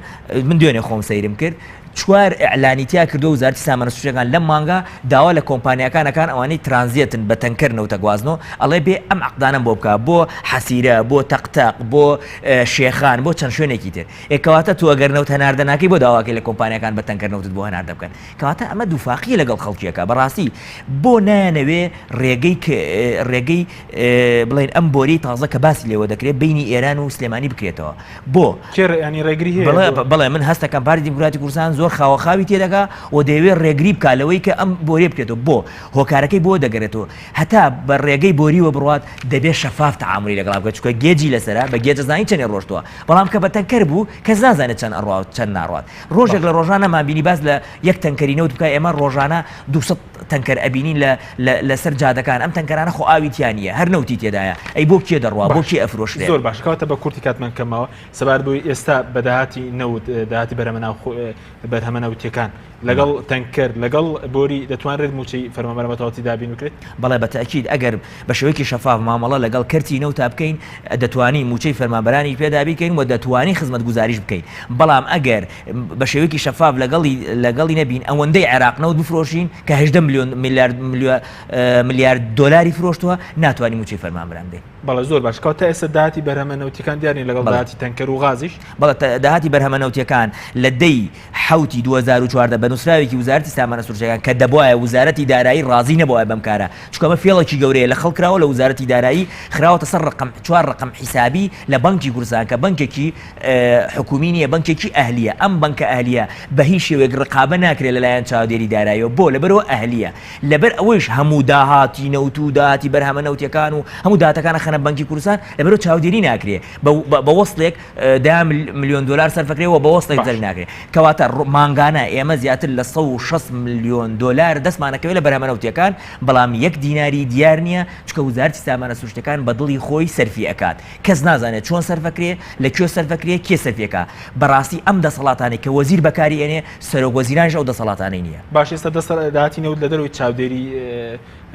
من دوێنێ خۆم سەیرم کرد چوار ئیعلانی تیا کردووە وزارەتی سامانە سروشتیەکان لەم مانگە داوا لە کۆمپانیاکان ئەکان ئەوانەی ترانزێتن بە تەنکەر نەوت ئەگوازنەوە ئەڵێ بێ ئەم عەقدانەم بۆ بکە بۆ حەسیرە بۆ تەقتەق بۆ شێخان بۆ چەند شوێنێکی تر ئێ کەواتە تۆ ئەگەر نەوت هەناردە ناکەی بۆ داواکەی لە کۆمپانیاکان بە تەنکەر نەوتت بۆ هەناردە بکەن کەواتە ئەمە دووفاقیە لەگەڵ خەڵکیەکە بەڕاستی بۆ نایانەوێ ڕێگەی ڕێگەی بڵێن ئەم بۆریەی تازە کە باسی لێوە دەکرێت بینی ئێران و سلێمانی بکرێتەوە بۆ؟ کێ ینی ڕێگری هەیە؟ بەڵێ بەڵێ من هەستەکەم پارتی دیموکراتی کوردستان زۆر خاوەخاوی تێدەگا و دەیەوێت ڕێگری بکا لەوەی کە ئەم بۆریە بکرێتەوە بۆ؟ هۆکارەکەی بۆ دەگەرێتەوە هەتا بە ڕێگەی بۆریوە بڕوات دەبێت شەفاف تەعامولی لەگەڵا بکات چونکە گێجی لەسەرە بە گێج ئەزانی چەنێ ڕۆشتووە بەڵام کە بە تەنکەر بوو کەس نازانێت چەند ئەڕوا و چەند ناڕوات ڕۆژێک لە ڕۆژان نەمانبینی باس لە یەک تەنکەری نەوت بکا ئێمە ڕۆژانە 200 تەنکەر ئەبینین لە لە لەسەر جادەکان ئەم تەنکەرانە خۆ ئاوی تیا نییە هەر نەوتی تێدایە ئەی بۆ کێ دەڕوا بۆ باش کێ ئەفرۆشرێ؟ زۆر باش کەواتە بە کورتی کاتمان کەم ماوە سەبارەت بەوەی ئێستا بە داهاتی نەوت داهاتی بەرهەمە ناوخۆ بەرهەمە نەوتیەکان لەگەڵ تەنکەر لەگەڵ بۆری دەتوانرێت مووچەی فەرمانبەران بە تەواوەتی دابین بکرێت؟ بەڵێ بە تەئکید ئەگەر بە شێوەیەکی شەفاف مامەڵە لەگەڵ کەرتی نەوتا بکەین دەتوانین مووچەی فەرمانبەرانیش پێ دابین کەین و دەتوانین خزمەتگوزاریش بکەین بەڵام ئەگەر بە شێوەیەکی شەفاف لەگەڵی لەگەڵی نەبین ئەوەندەی عێراق نەوت بفرۆشین کە 18 ملیۆن میلیارد ملیارد دۆلاری فرۆشتووە ناتوانین مووچەی فەرمانبەران بدەین. بەڵێ زۆر باش کەواتە ئێستا داهاتی بەرهەمە نەوتیەکان دیار نیە لەگەڵ داهاتی تەنکەر و غازیش؟ بەڵێ داهاتی بەرهەمە نەوتیەکان لە دەی حەوتی 2014 بە نووسراوێکی وزارەتی سامانە سروشتیەکان کە دەبوایە وزارەتی دارایی ڕازی نەبوایە بەم کارە چونکە ئەمە فێڵێکی گەورەیە لە خەڵک کراوە لە وزارەتی دارایی خراوەتە سەر ڕەقەم چوار ڕەقەم حیسابی لە بانکی کوردستان کە بانکێکی حکومی نییە بانکێکی ئەهلییە ئەم بانکە ئەهلییە بە هیچ شێوەیەک ڕقابە ناکرێت لەلایەن چاودێری داراییەوە بۆ لەبەرئەوە ئەهلییە لەبەر ئەوەیش هەموو داهاتی نەوت و داهاتی بەرهەمە نەوتیەکان و هەموو داهاتەکان ئەخەنە بانکی کوردستان لەبەرئەوە چاودێری ناکرێ بە وەسڵێک دەیان ملیۆن دۆلار سەرفەکرێ و بە وەسڵێک زەرر ناکرێ کەواتە مانگانە ئێمە زیاتر لە 160 ملیۆن دۆلار دەستمانەکەوێت لە بەرهەمە نەوتیەکان بەڵام یەک دیناری دیار نییە چونکە وزارەتی سامانە سروشتیەکان بە دڵی خۆی سەرفی ئەکات کەس نازانێت چۆن سەرفەکرێ لە کوێ سەرفەکرێ کێ سەرفیەکا بەڕاستی ئەم دەسەڵاتانەی کە وەزیر بەکاری ئێنێ سەرۆک وەزیرانیش ئەو دەسەڵاتانەی نییە. باشە ئێستا داهاتی نەوت لە دەرەوەی چاودێری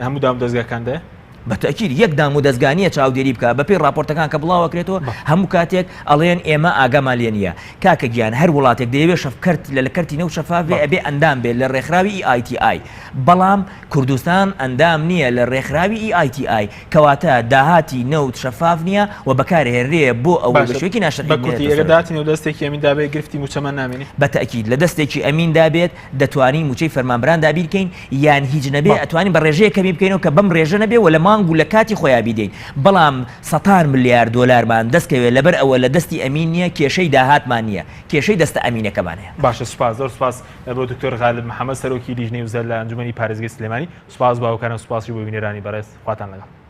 هەموو دام و دەزگاکاندایە؟ بە تەئکید یەک دام و دەزگا نییە چاودێری بکا بەپێی ڕاپۆرتەکان کە بڵاو ئەکرێتەوە هەموو کاتێک ئەڵێن ئێمە ئاگامان لێ نییە کاکە گیان هەر وڵاتێک دەیەوێ شەف کەرت لە کەرتی نەوت شەفاف بێ ئەبێ ئەندام بێ لە ڕێکخراوی EITI بەڵام کوردستان ئەندام نییە لە ڕێکخراوی EITI کەواتە داهاتی نەوت شەفاف نییە و بەکارهێنرێ بۆ ئەوەی بە باشە شێوەیەکی ناشەرعی بە کورتی بنێرێتە ئەگەر سەر. داهاتی نەوت لە دەستێکی ئەمیندا بێ گرفتی مووچەمان نامێنێ؟ بە تەئکید لە دەستێکی ئەمیندا بێت دەتوانین مووچەی فەرمانبەران دابین کەین یان هیچ نەبێ بەڵێ. ئەتوانین بە ڕێژەیەک کەمی بکەینەوە کە بەم ڕێژە نەبێ و لە مانگ و لە کاتی خۆیا بیدەین بەڵام سەتان ملیار دۆلارمان دەست کەوێ لەبەر ئەوە لە دەستی ئەمین نییە کێشەی داهاتمان نییە کێشەی دەستە ئەمینەکەمان هەیە. باشە سوپاس زۆر سوپاس بۆ دکتۆر غالب محەمەد سەرۆکی لیژنەی وزە لە ئەنجومەنی پارێزگەی سلێمانی سوپاس بۆ هاوکاران سوپاسیش بۆ بینەرانی بەڕێز خواتان لەگەڵ.